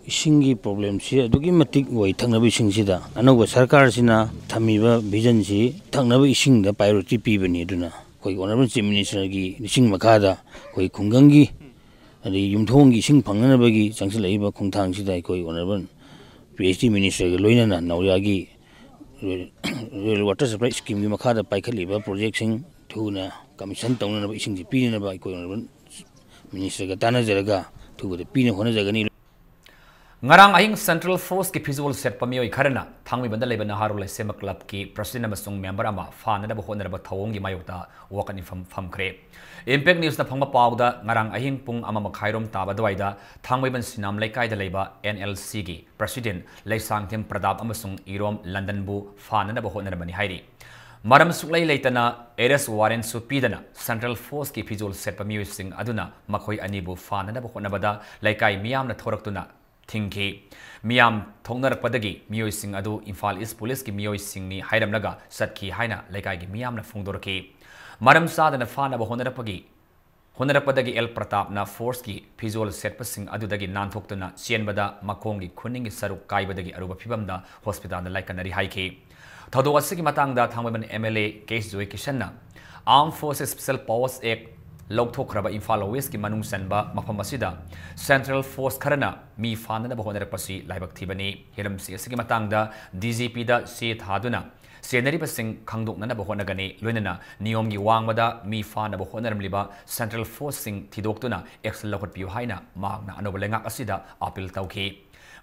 ꯏꯁꯤꯡꯒꯤ ꯄ꯭ꯔꯣꯕ꯭ꯂꯦꯝꯁꯤ ꯑꯗꯨꯛꯀꯤ ꯃꯇꯤꯛ ꯑꯣꯏ꯫ ꯊꯛꯅꯕ ꯏꯁꯤꯡꯁꯤꯗ ꯑꯅꯧꯕ ꯁꯔꯀꯥꯔꯁꯤꯅ ꯊꯝꯃꯤꯕ ꯚꯤꯖꯟꯁꯤ ꯊꯛꯅꯕ ꯏꯁꯤꯡꯗ ꯄ꯭ꯔꯥꯏꯌꯣꯔꯤꯇꯤ ꯄꯤꯕꯅꯤ꯫ ꯑꯗꯨꯅ ꯑꯩꯈꯣꯏ ꯑꯣꯅꯔꯦꯕꯜ ꯆꯤꯐ ꯃꯤꯅꯤꯁꯇꯔꯒꯤ ꯂꯤꯁꯤꯡ ꯃꯈꯥꯗ ꯑꯩꯈꯣꯏ ꯈꯨꯡꯒꯪꯒꯤ ꯑꯗꯩ ꯌꯨꯝꯊꯣꯡꯒꯤ ꯏꯁꯤꯡ ꯐꯪꯅꯅꯕꯒꯤ ꯆꯪꯁꯤꯜꯂꯛꯏꯕ ꯈꯣꯡꯊꯥꯡꯁꯤꯗ ꯑꯩꯈꯣꯏ ꯑꯣꯅꯔꯦꯕꯜ ꯄꯤ ꯑꯩꯆ ꯗꯤ ꯃꯤꯅꯤꯁꯇꯔꯒ ꯂꯣꯏꯅꯅ ꯅꯥꯎꯔꯤꯌꯥꯒꯤ ꯔꯨꯔꯦꯜ ꯋꯥꯇꯔ ꯁꯄ꯭ꯂꯥꯏ ꯁ꯭ꯀꯤꯝꯒꯤ ꯃꯈꯥꯗ ꯄꯥꯏꯈꯠꯂꯤꯕ ꯄ꯭ꯔꯣꯖꯦꯛꯁꯤꯡ ꯊꯨꯅ ꯀꯃꯤꯁꯟ ꯇꯧꯅꯅꯕ ꯏꯁꯤꯡꯁꯤ ꯄꯤꯅꯅꯕ ꯑꯩꯈꯣꯏ ꯑꯣꯅꯔꯦꯕꯜ ꯃꯤꯅꯤꯁꯇꯔꯒ ꯇꯥꯟꯅꯖꯔꯒ ꯊꯨꯕꯗ ꯄꯤꯅ ꯍꯣꯠꯅꯖꯒꯅꯤ꯫ ꯉꯔꯥꯡ ꯑꯍꯤꯡ ꯁꯦꯟꯇ꯭ꯔꯦꯜ ꯐꯣꯔꯁꯀꯤ ꯐꯤꯖꯣꯜ ꯁꯦꯠꯄ ꯃꯤꯑꯣꯏ ꯈꯔꯅ ꯊꯥꯡꯃꯩꯕꯟꯗ ꯂꯩꯕ ꯅꯍꯥꯔꯣꯜ ꯂꯩꯁꯦꯝꯕ ꯀ꯭ꯂꯕꯀꯤ ꯄ꯭ꯔꯁꯤꯗꯦꯟꯠ ꯑꯃꯁꯨꯡ ꯃꯦꯝꯕꯔ ꯑꯃ ꯐꯥꯅꯅꯕ ꯍꯣꯠꯅꯔꯕ ꯊꯧꯑꯣꯡꯒꯤ ꯃꯥꯌꯣꯛꯇ ꯋꯥꯀꯠ ꯃꯤꯐꯝ ꯐꯝꯈ꯭ꯔꯦ꯫ ꯏꯝꯄꯦꯛ ꯅ꯭ꯌꯨꯁꯅ ꯐꯪꯕ ꯄꯥꯎꯗ ꯉꯔꯥꯡ ꯑꯍꯤꯡ ꯄꯨꯡ ꯑꯃ ꯃꯈꯥꯏꯔꯣꯝ ꯇꯥꯕ ꯑꯗꯨꯋꯥꯏꯗ ꯊꯥꯡꯃꯩꯕꯟ ꯁꯤꯅꯥꯝ ꯂꯩꯀꯥꯏꯗ ꯂꯩꯕ ꯑꯦꯟ ꯑꯦꯜ ꯁꯤꯒꯤ ꯄ꯭ꯔꯁꯤꯗꯦꯟꯠ ꯂꯩꯁꯥꯡꯊꯦꯝ ꯄ꯭ꯔꯗꯥꯞ ꯑꯃꯁꯨꯡ ꯏꯔꯣꯝ ꯂꯟꯗꯟꯕꯨ ꯐꯥꯅꯅꯕ ꯍꯣꯠꯅꯔꯝꯕꯅꯤ ꯍꯥꯏꯔꯤ꯫ ꯃꯔꯝ ꯁꯨꯛꯂꯩ ꯂꯩꯇꯅ ꯑꯦꯔꯦꯁ ꯋꯥꯔꯦꯟꯠꯁꯨ ꯄꯤꯗꯅ ꯁꯦꯟꯇ꯭ꯔꯦꯜ ꯐꯣꯔꯁꯀꯤ ꯐꯤꯖꯣꯜ ꯁꯦꯠꯄ ꯃꯤꯑꯣꯏꯁꯤꯡ ꯑꯗꯨꯅ ꯃꯈꯣꯏ ꯑꯅꯤꯕꯨ ꯐꯥꯅꯅꯕ ꯍꯣꯠꯅꯕꯗ ꯂꯩꯀꯥꯏ ꯃꯤꯌꯥꯝꯅ ꯊꯣꯔꯛꯇꯨꯅ ꯊꯤꯡꯈꯤ꯫ ꯃꯤꯌꯥꯝ ꯊꯣꯛꯅꯔꯛꯄꯗꯒꯤ ꯃꯤꯑꯣꯏꯁꯤꯡ ꯑꯗꯨ ꯏꯝꯐꯥꯜ ꯏꯁ ꯄꯨꯂꯤꯁꯀꯤ ꯃꯤꯑꯣꯏꯁꯤꯡꯅꯤ ꯍꯥꯏꯔꯝꯂꯒ ꯆꯠꯈꯤ ꯍꯥꯏꯅ ꯂꯩꯀꯥꯏꯒꯤ ꯃꯤꯌꯥꯝꯅ ꯐꯣꯡꯗꯣꯔꯛꯈꯤ꯫ ꯃꯔꯝ ꯆꯥꯗꯅ ꯐꯥꯅꯕ ꯍꯣꯠꯅꯔꯛꯄꯒꯤ ꯍꯣꯠꯅꯔꯛꯄꯗꯒꯤ ꯑꯦꯜ ꯄ꯭ꯔꯇꯥꯞꯅ ꯐꯣꯔꯁꯀꯤ ꯐꯤꯖꯣꯜ ꯁꯦꯠꯄꯁꯤꯡ ꯑꯗꯨꯗꯒꯤ ꯅꯥꯟꯊꯣꯛꯇꯨꯅ ꯆꯦꯟꯕꯗ ꯃꯈꯣꯡꯒꯤ ꯈꯨꯅꯤꯡꯒꯤ ꯁꯔꯨꯛ ꯀꯥꯏꯕꯗꯒꯤ ꯑꯔꯨꯕ ꯐꯤꯚꯝꯗ ꯍꯣꯁꯄꯤꯇꯥꯜꯗ ꯂꯥꯏꯀꯠꯅꯔꯤ ꯍꯥꯏꯈꯤ꯫ ꯊꯧꯗꯣꯛ ꯑꯁꯤꯒꯤ ꯃꯇꯥꯡꯗ Thangmeiband M L A K Joy ꯀꯤꯁꯟꯅ Armed Forces Special Powers Act ꯂꯧꯊꯣꯛꯈ꯭ꯔꯕ ꯏꯝꯐꯥꯜ ꯋꯦꯁꯀꯤ ꯃꯅꯨꯡ ꯆꯟꯕ ꯃꯐꯝ ꯑꯁꯤꯗ ꯁꯦꯟꯇ꯭ꯔꯦꯜ ꯐꯣꯔꯁ ꯈꯔꯅ ꯃꯤ ꯐꯥꯅꯅꯕ ꯍꯣꯠꯅꯔꯛꯄꯁꯤ ꯂꯥꯏꯕꯛ ꯊꯤꯕꯅꯤ꯫ ꯍꯤꯔꯝꯁꯤꯡ ꯑꯁꯤꯒꯤ ꯃꯇꯥꯡꯗ ꯗꯤ ꯖꯤ ꯄꯤꯗ ꯆꯦ ꯊꯥꯗꯨꯅ ꯆꯦꯟꯅꯔꯤꯕꯁꯤꯡ ꯈꯪꯗꯣꯛꯅꯅꯕ ꯍꯣꯠꯅꯒꯅꯤ꯫ ꯂꯣꯏꯅꯅ ꯅꯤꯌꯣꯝꯒꯤ ꯋꯥꯡꯃꯗ ꯃꯤ ꯐꯥꯅꯕ ꯍꯣꯠꯅꯔꯝꯂꯤꯕ central forceꯁꯤꯡ ꯊꯤꯗꯣꯛꯇꯨꯅ action ꯂꯧꯈꯠꯄꯤꯌꯨ ꯍꯥꯏꯅ ꯃꯍꯥꯛꯅ ꯑꯅꯧꯕ ꯂꯩꯉꯥꯛ ꯑꯁꯤꯗ appeal ꯇꯧꯈꯤ꯫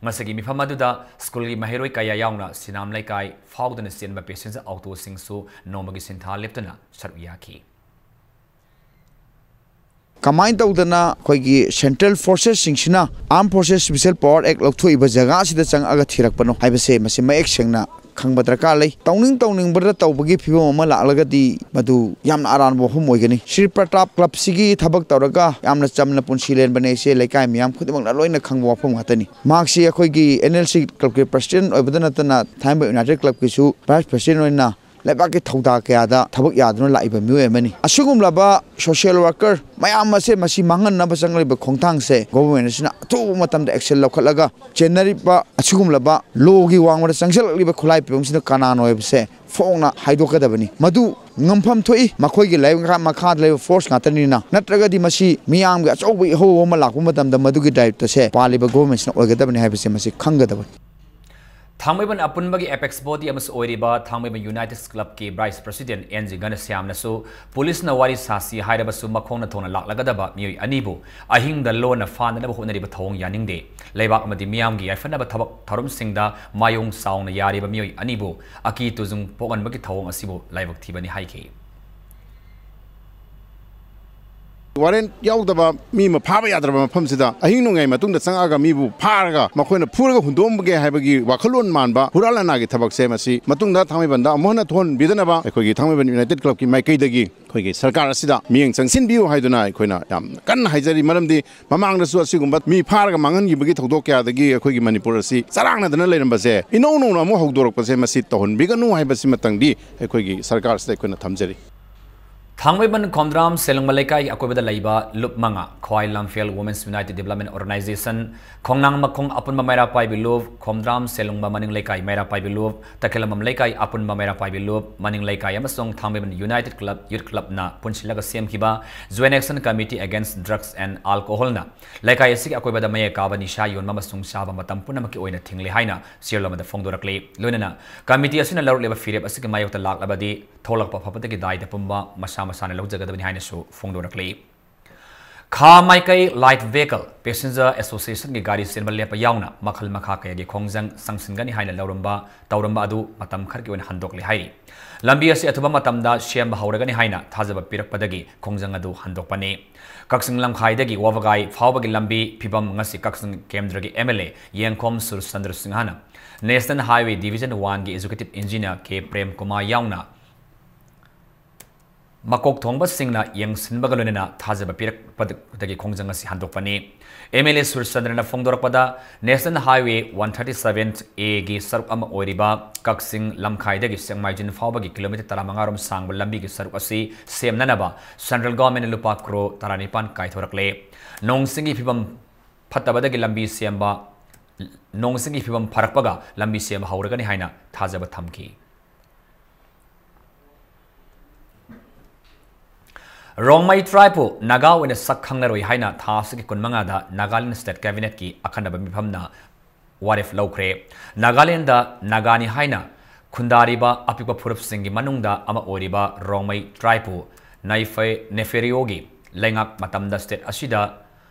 ꯉꯁꯤꯒꯤ ꯃꯤꯐꯝ ꯑꯗꯨꯗ ꯁ꯭ꯀꯨꯜꯒꯤ ꯃꯍꯩꯔꯣꯏ ꯀꯌꯥ ꯌꯥꯎꯅ ꯁꯤꯅꯥꯝ ꯂꯩꯀꯥꯏ ꯐꯥꯎꯗꯨꯅ ꯆꯦꯟꯕ passenger autoꯁꯤꯡꯁꯨ ꯅꯣꯡꯃꯒꯤ ꯁꯤꯟꯊꯥ ꯂꯦꯞꯇꯅ ꯁꯔꯨꯛ ꯌꯥꯈꯤ꯫ ꯀꯃꯥꯏꯅ ꯇꯧꯗꯅ ꯑꯩꯈꯣꯏꯒꯤ central forcesꯁꯤꯡꯁꯤꯅ Armed Forces Special Power Act ꯂꯧꯊꯣꯛꯏꯕ ꯖꯒꯥꯁꯤꯗ ꯆꯪꯉꯛꯑꯒ ꯊꯤꯔꯛꯄꯅꯣ ꯍꯥꯏꯕꯁꯦ ꯃꯁꯤ ꯃꯌꯦꯛ ꯁꯦꯡꯅ ꯈꯪꯕ ꯗꯔꯀꯥꯔ ꯂꯩ꯫ ꯇꯧꯅꯤꯡ ꯇꯧꯅꯤꯡꯕꯗ ꯇꯧꯕꯒꯤ ꯐꯤꯕꯝ ꯑꯃ ꯂꯥꯛꯂꯒꯗꯤ ꯃꯗꯨ ꯌꯥꯝꯅ ꯑꯔꯥꯟꯕ ꯋꯥꯐꯝ ꯑꯣꯏꯒꯅꯤ꯫ ꯁ꯭ꯔꯤ ꯄ꯭ꯔꯇꯥꯞ clubꯁꯤꯒꯤ ꯊꯕꯛ ꯇꯧꯔꯒ ꯌꯥꯝꯅ ꯆꯝꯅ ꯄꯨꯟꯁꯤ ꯂꯦꯟꯕꯅꯦ, ꯁꯦ ꯂꯩꯀꯥꯏ ꯃꯤꯌꯥꯝ ꯈꯨꯗꯤꯡꯃꯛꯅ ꯂꯣꯏꯅ ꯈꯪꯕ ꯋꯥꯐꯝ ꯉꯥꯛꯇꯅꯤ꯫ ꯃꯍꯥꯛꯁꯤ ꯑꯩꯈꯣꯏꯒꯤ NLC clubꯀꯤ president ꯑꯣꯏꯕꯗ ꯅꯠꯇꯅ ꯊꯥꯡꯃꯩꯕꯟ United clubꯀꯤꯁꯨ vice president ꯑꯣꯏꯅ ꯂꯩꯕꯥꯛꯀꯤ ꯊꯧꯗꯥ ꯀꯌꯥꯗ ꯊꯕꯛ ꯌꯥꯗꯨꯅ ꯂꯥꯛꯏꯕ ꯃꯤꯑꯣꯏ ꯑꯃꯅꯤ꯫ ꯑꯁꯤꯒꯨꯝꯂꯕ social worker ꯃꯌꯥꯝ ꯑꯁꯦ ꯃꯁꯤ ꯃꯥꯡꯍꯟꯅꯕ ꯆꯪꯂꯤꯕ ꯈꯣꯡꯊꯥꯡꯁꯦ government ꯑꯁꯤꯅ ꯑꯊꯨꯕ ꯃꯇꯝꯗ action ꯂꯧꯈꯠꯂꯒ ꯆꯦꯟꯅꯔꯤꯕ ꯑꯁꯤꯒꯨꯝꯂꯕ lawꯒꯤ ꯋꯥꯡꯃꯗ ꯆꯪꯁꯤꯜꯂꯛꯂꯤꯕ ꯈꯨꯠꯂꯥꯏ ꯄꯤꯕꯝꯁꯤꯅ ꯀꯅꯥꯅꯣ ꯍꯥꯏꯕꯁꯦ ꯐꯣꯡꯅ ꯍꯥꯏꯗꯣꯛꯀꯗꯕꯅꯤ꯫ ꯃꯗꯨ ꯉꯝꯐꯝ ꯊꯣꯛꯏ, ꯃꯈꯣꯏꯒꯤ ꯂꯩꯕꯥꯛ ꯃꯈꯥꯗ ꯂꯩꯕ force ꯉꯥꯛꯇꯅꯤꯅ꯫ ꯅꯠꯇ꯭ꯔꯒꯗꯤ ꯃꯁꯤ ꯃꯤꯌꯥꯝꯒꯤ ꯑꯆꯧꯕ ꯏꯍꯧ ꯑꯃ ꯂꯥꯛꯄ ꯃꯇꯝꯗ ꯃꯗꯨꯒꯤ ꯗꯥꯏꯔꯦꯛꯇꯔꯁꯦ ꯄꯥꯜꯂꯤꯕ government ꯁꯤꯅ ꯑꯣꯏꯒꯗꯕꯅꯤ ꯍꯥꯏꯕꯁꯦ ꯃꯁꯤ ꯈꯪꯒꯗꯕꯅꯤ꯫ ꯊꯥꯡꯃꯩꯕꯟ ꯑꯄꯨꯟꯕꯒꯤ apex body ꯑꯃꯁꯨ ꯑꯣꯏꯔꯤꯕ ꯊꯥꯡꯃꯩꯕꯟ United Clubꯀꯤ vice president ꯑꯦꯟ ꯖꯤ ꯘꯅꯁ꯭ꯌꯥꯝꯅꯁꯨ ꯄꯨꯂꯤꯁꯅ ꯋꯥꯔꯤ ꯁꯥꯁꯤ ꯍꯥꯏꯔꯕꯁꯨ ꯃꯈꯣꯡꯅ ꯊꯣꯡꯅ ꯂꯥꯛꯂꯒꯗꯕ ꯃꯤꯑꯣꯏ ꯑꯅꯤꯕꯨ ꯑꯍꯤꯡꯗ ꯂꯣꯟꯅ ꯐꯥꯅꯅꯕ ꯍꯣꯠꯅꯔꯤꯕ ꯊꯧꯑꯣꯡ ꯌꯥꯅꯤꯡꯗꯦ꯫ ꯂꯩꯕꯥꯛ ꯑꯃꯗꯤ ꯃꯤꯌꯥꯝꯒꯤ ꯌꯥꯏꯐꯅꯕ ꯊꯕꯛ ꯊꯧꯔꯝꯁꯤꯡꯗ ꯃꯥꯌꯣꯡ ꯆꯥꯎꯅ ꯌꯥꯔꯤꯕ ꯃꯤꯑꯣꯏ ꯑꯅꯤꯕꯨ ꯑꯀꯤ ꯇꯨꯖꯨꯡ ꯄꯣꯛꯍꯟꯕꯒꯤ ꯊꯧꯑꯣꯡ ꯑꯁꯤꯕꯨ ꯂꯥꯏꯕꯛ ꯊꯤꯕꯅꯤ ꯍꯥꯏꯈꯤ꯫ Warrant ꯌꯥꯎꯗꯕ ꯃꯤ ꯑꯃ ꯐꯥꯕ ꯌꯥꯗ꯭ꯔꯕ ꯃꯐꯝꯁꯤꯗ ꯑꯍꯤꯡ ꯅꯣꯡꯌꯥꯏ ꯃꯇꯨꯡꯗ ꯆꯪꯉꯛꯑꯒ ꯃꯤꯕꯨ ꯐꯥꯔꯒ ꯃꯈꯣꯏꯅ ꯐꯨꯔꯒ ꯍꯨꯟꯗꯣꯛꯑꯝꯕꯒꯦ ꯍꯥꯏꯕꯒꯤ ꯋꯥꯈꯜꯂꯣꯟ ꯃꯥꯟꯕ ꯍꯨꯔꯥꯟ ꯂꯥꯟꯅꯥꯒꯤ ꯊꯕꯛꯁꯦ ꯃꯁꯤ ꯃꯇꯨꯡꯗ ꯊꯥꯡꯃꯩꯕꯟꯗ ꯑꯃꯨꯛ ꯍꯟꯅ ꯊꯣꯛꯍꯟꯕꯤꯗꯅꯕ ꯑꯩꯈꯣꯏꯒꯤ ꯊꯥꯡꯃꯩꯕꯟ United Clubꯀꯤ ꯃꯥꯏꯀꯩꯗꯒꯤ ꯑꯩꯈꯣꯏꯒꯤ ꯁꯔꯀꯥꯔ ꯑꯁꯤꯗ ꯃꯤꯠꯌꯦꯡ ꯆꯪꯁꯤꯟꯕꯤꯌꯨ ꯍꯥꯏꯗꯨꯅ ꯑꯩꯈꯣꯏꯅ ꯌꯥꯝ ꯀꯟꯅ ꯍꯥꯏꯖꯔꯤ꯫ ꯃꯔꯝꯗꯤ ꯃꯃꯥꯡꯗꯁꯨ ꯑꯁꯤꯒꯨꯝꯕ ꯃꯤ ꯐꯥꯔꯒ ꯃꯥꯡꯍꯟꯈꯤꯕꯒꯤ ꯊꯧꯗꯣꯛ ꯀꯌꯥꯗꯒꯤ ꯑꯩꯈꯣꯏꯒꯤ ꯃꯅꯤꯄꯨꯔ ꯑꯁꯤ ꯆꯔꯥꯡꯅꯗꯅ ꯂꯩꯔꯝꯕꯁꯦ ꯏꯅꯧ ꯅꯧꯅ ꯑꯃꯨꯛ ꯍꯧꯗꯣꯔꯛꯄꯁꯦ ꯃꯁꯤ ꯇꯧꯍꯟꯕꯤꯒꯅꯨ ꯍꯥꯏꯕꯁꯤꯃꯇꯪꯗꯤ ꯑꯩꯈꯣꯏꯒꯤ ꯁꯔꯀꯥꯔꯁꯤꯗ ꯑꯩꯈꯣꯏꯅ ꯊꯝꯖꯔꯤ꯫ ꯊꯥꯡꯃꯩꯕꯟ ꯈꯣꯝꯗ꯭ꯔꯥꯝ ꯁꯦꯂꯨꯡꯕ ꯂꯩꯀꯥꯏꯒꯤ ꯑꯀꯣꯏꯕꯗ ꯂꯩꯕ ꯂꯨꯞ ꯃꯉꯥ, ꯈ꯭ꯋꯥꯏ ꯂꯝꯐꯦꯜ Women's United Development Organization, ꯈꯣꯡꯅꯥꯡ ꯃꯈꯣꯡ ꯑꯄꯨꯟꯕ ꯃꯩꯔꯥ ꯄꯥꯏꯕꯤ ꯂꯨꯞ, ꯈꯣꯝꯗ꯭ꯔꯥꯝ ꯁꯦꯂꯨꯡꯕ ꯃꯅꯤꯡ ꯂꯩꯀꯥꯏ ꯃꯩꯔꯥ ꯄꯥꯏꯕꯤ ꯂꯨꯞ, ꯇꯈꯦꯂꯝꯕꯝ ꯂꯩꯀꯥꯏ ꯑꯄꯨꯟꯕ ꯃꯩꯔꯥ ꯄꯥꯏꯕꯤ ꯂꯨꯞ, ꯃꯅꯤꯡ ꯂꯩꯀꯥꯏ ꯑꯃꯁꯨꯡ ꯊꯥꯡꯃꯩꯕꯟ United Club Youth Clubꯅ ꯄꯨꯟꯁꯤꯜꯂꯒ ꯁꯦꯝꯈꯤꯕ Joint Action Committee Against Drugs and Alcoholꯅ ꯂꯩꯀꯥꯏ ꯑꯁꯤꯒꯤ ꯑꯀꯣꯏꯕꯗ ꯃꯌꯦꯛ ꯀꯥꯕ ꯅꯤꯁꯥ ꯌꯣꯟꯕ ꯑꯃꯁꯨꯡ ꯆꯥꯕ ꯃꯇꯝ ꯄꯨꯝꯅꯃꯛꯀꯤ ꯑꯣꯏꯅ ꯊꯤꯡꯂꯦ ꯍꯥꯏꯅ ꯁꯤꯔꯣꯜ ꯑꯃꯗ ꯐꯣꯡꯗꯣꯔꯛꯂꯤ꯫ ꯂꯣꯏꯅꯅ committee ꯑꯁꯤꯅ ꯂꯧꯔꯛꯂꯤꯕ ꯐꯤꯔꯦꯞ ꯑꯁꯤꯒꯤ ꯃꯥꯌꯣꯛꯇ ꯂꯥꯛꯂꯕꯗꯤ ꯊꯣꯛꯂꯛꯄ ꯑꯐꯕꯗꯒꯤ ꯗꯥꯏꯗ ꯄꯨꯝꯕ ꯃꯁꯥ ꯃꯁꯥꯅ ꯂꯧꯖꯒꯗꯕꯅꯤ ꯍꯥꯏꯅꯁꯨ ꯐꯣꯡꯗꯣꯔꯛꯂꯤ꯫ ꯈꯥ ꯃꯥꯏꯀꯩ Light Vehicle Passenger Associationꯒꯤ ꯒꯥꯔꯤ ꯆꯦꯟꯕ ꯂꯦꯞꯄ ꯌꯥꯎꯅ ꯃꯈꯜ ꯃꯈꯥ ꯀꯌꯥꯒꯤ ꯈꯣꯡꯖꯪ ꯆꯪꯁꯤꯟꯒꯅꯤ ꯍꯥꯏꯅ ꯂꯧꯔꯝꯕ ꯇꯧꯔꯝꯕ ꯑꯗꯨ ꯃꯇꯝ ꯈꯔꯒꯤ ꯑꯣꯏꯅ ꯍꯟꯗꯣꯛꯂꯦ ꯍꯥꯏꯔꯤ꯫ ꯂꯝꯕꯤ ꯑꯁꯤ ꯑꯊꯨꯕ ꯃꯇꯝꯗ ꯁꯦꯝꯕ ꯍꯧꯔꯒꯅꯤ ꯍꯥꯏꯅ ꯊꯥꯖꯕ ꯄꯤꯔꯛꯄꯗꯒꯤ ꯈꯣꯡꯖꯪ ꯑꯗꯨ ꯍꯟꯗꯣꯛꯄꯅꯤ꯫ ꯀꯛꯆꯤꯡ ꯂꯝꯈꯥꯏꯗꯒꯤ ꯋꯥꯕꯒꯥꯏ ꯐꯥꯎꯕꯒꯤ ꯂꯝꯕꯤ ꯐꯤꯕꯝ ꯉꯁꯤ ꯀꯛꯆꯤꯡ ꯀꯦꯟꯗ꯭ꯔꯒꯤ MLA ꯌꯦꯡꯈꯣꯝ ꯁꯨꯔꯆꯟꯗ꯭ꯔ ꯁꯤꯡꯍꯅ National Highway Division Oneꯒꯤ Executive Engineer ꯀꯦ ꯄ꯭ꯔꯦꯝ ꯀꯨꯃꯥꯔ ꯌꯥꯎꯅ ꯃꯀꯣꯛ ꯊꯣꯡꯕꯁꯤꯡꯅ ꯌꯦꯡꯁꯤꯟꯕꯒ ꯂꯣꯏꯅꯅ ꯊꯥꯖꯕ ꯄꯤꯔꯛꯄꯗꯒꯤ ꯈꯣꯡꯖꯪ ꯑꯁꯤ ꯍꯟꯗꯣꯛꯄꯅꯤ꯫ MLA ꯁꯨꯔꯆꯟꯗ꯭ꯔꯅ ꯐꯣꯡꯗꯣꯔꯛꯄꯗ, National Highway one thirty seven Aꯒꯤ ꯁꯔꯨꯛ ꯑꯃ ꯑꯣꯏꯔꯤꯕ ꯀꯛꯆꯤꯡ ꯂꯝꯈꯥꯏꯗꯒꯤ ꯁꯦꯛꯃꯥꯏꯖꯤꯟ ꯐꯥꯎꯕꯒꯤ kilometre ꯇꯔꯥꯃꯉꯥ ꯔꯣꯝ ꯁꯥꯡꯕ ꯂꯝꯕꯤꯒꯤ ꯁꯔꯨꯛ ꯑꯁꯤ ꯁꯦꯝꯅꯅꯕ Central Governmentꯅ ꯂꯨꯄꯥ ꯀ꯭ꯔꯣꯔ ꯇꯔꯥꯅꯤꯄꯥꯟ ꯀꯥꯏꯊꯣꯔꯛꯂꯦ꯫ ꯅꯣꯡ ꯆꯤꯡꯒꯤ ꯐꯤꯕꯝ ꯐꯠꯇꯕꯗꯒꯤ ꯂꯝꯕꯤ ꯁꯦꯝꯕ, ꯅꯣꯡ ꯆꯤꯡꯒꯤ ꯐꯤꯕꯝ ꯐꯔꯛꯄꯒ ꯂꯝꯕꯤ ꯁꯦꯝꯕ ꯍꯧꯔꯒꯅꯤ ꯍꯥꯏꯅ ꯊꯥꯖꯕ ꯊꯝꯈꯤ꯫ ꯔꯣꯡꯃꯩ tribeꯄꯨ ꯅꯥꯒꯥ ꯑꯣꯏꯅ ꯁꯛ ꯈꯪꯂꯔꯣꯏ ꯍꯥꯏꯅ ꯊꯥ ꯑꯁꯤꯒꯤ ꯀꯨꯟꯃꯉꯥꯗ Nagaland State Cabinetꯀꯤ ꯑꯈꯟꯅꯕ ꯃꯤꯐꯝꯅ ꯋꯥꯔꯦꯞ ꯂꯧꯈ꯭ꯔꯦ꯫ ꯅꯥꯒꯥꯂꯦꯟꯗ ꯅꯥꯒꯥꯅꯤ ꯍꯥꯏꯅ ꯈꯨꯟꯗꯥꯔꯤꯕ ꯑꯄꯤꯛꯄ ꯐꯨꯔꯨꯞꯁꯤꯡꯒꯤ ꯃꯅꯨꯡꯗ ꯑꯃ ꯑꯣꯏꯔꯤꯕ ꯔꯣꯡꯃꯩ tribeꯄꯨ ꯅꯩꯐꯩ-, ꯅꯦꯐꯦꯔꯤꯑꯣꯒꯤ ꯂꯩꯉꯥꯛ ꯃꯇꯝꯗ state ꯑꯁꯤꯗ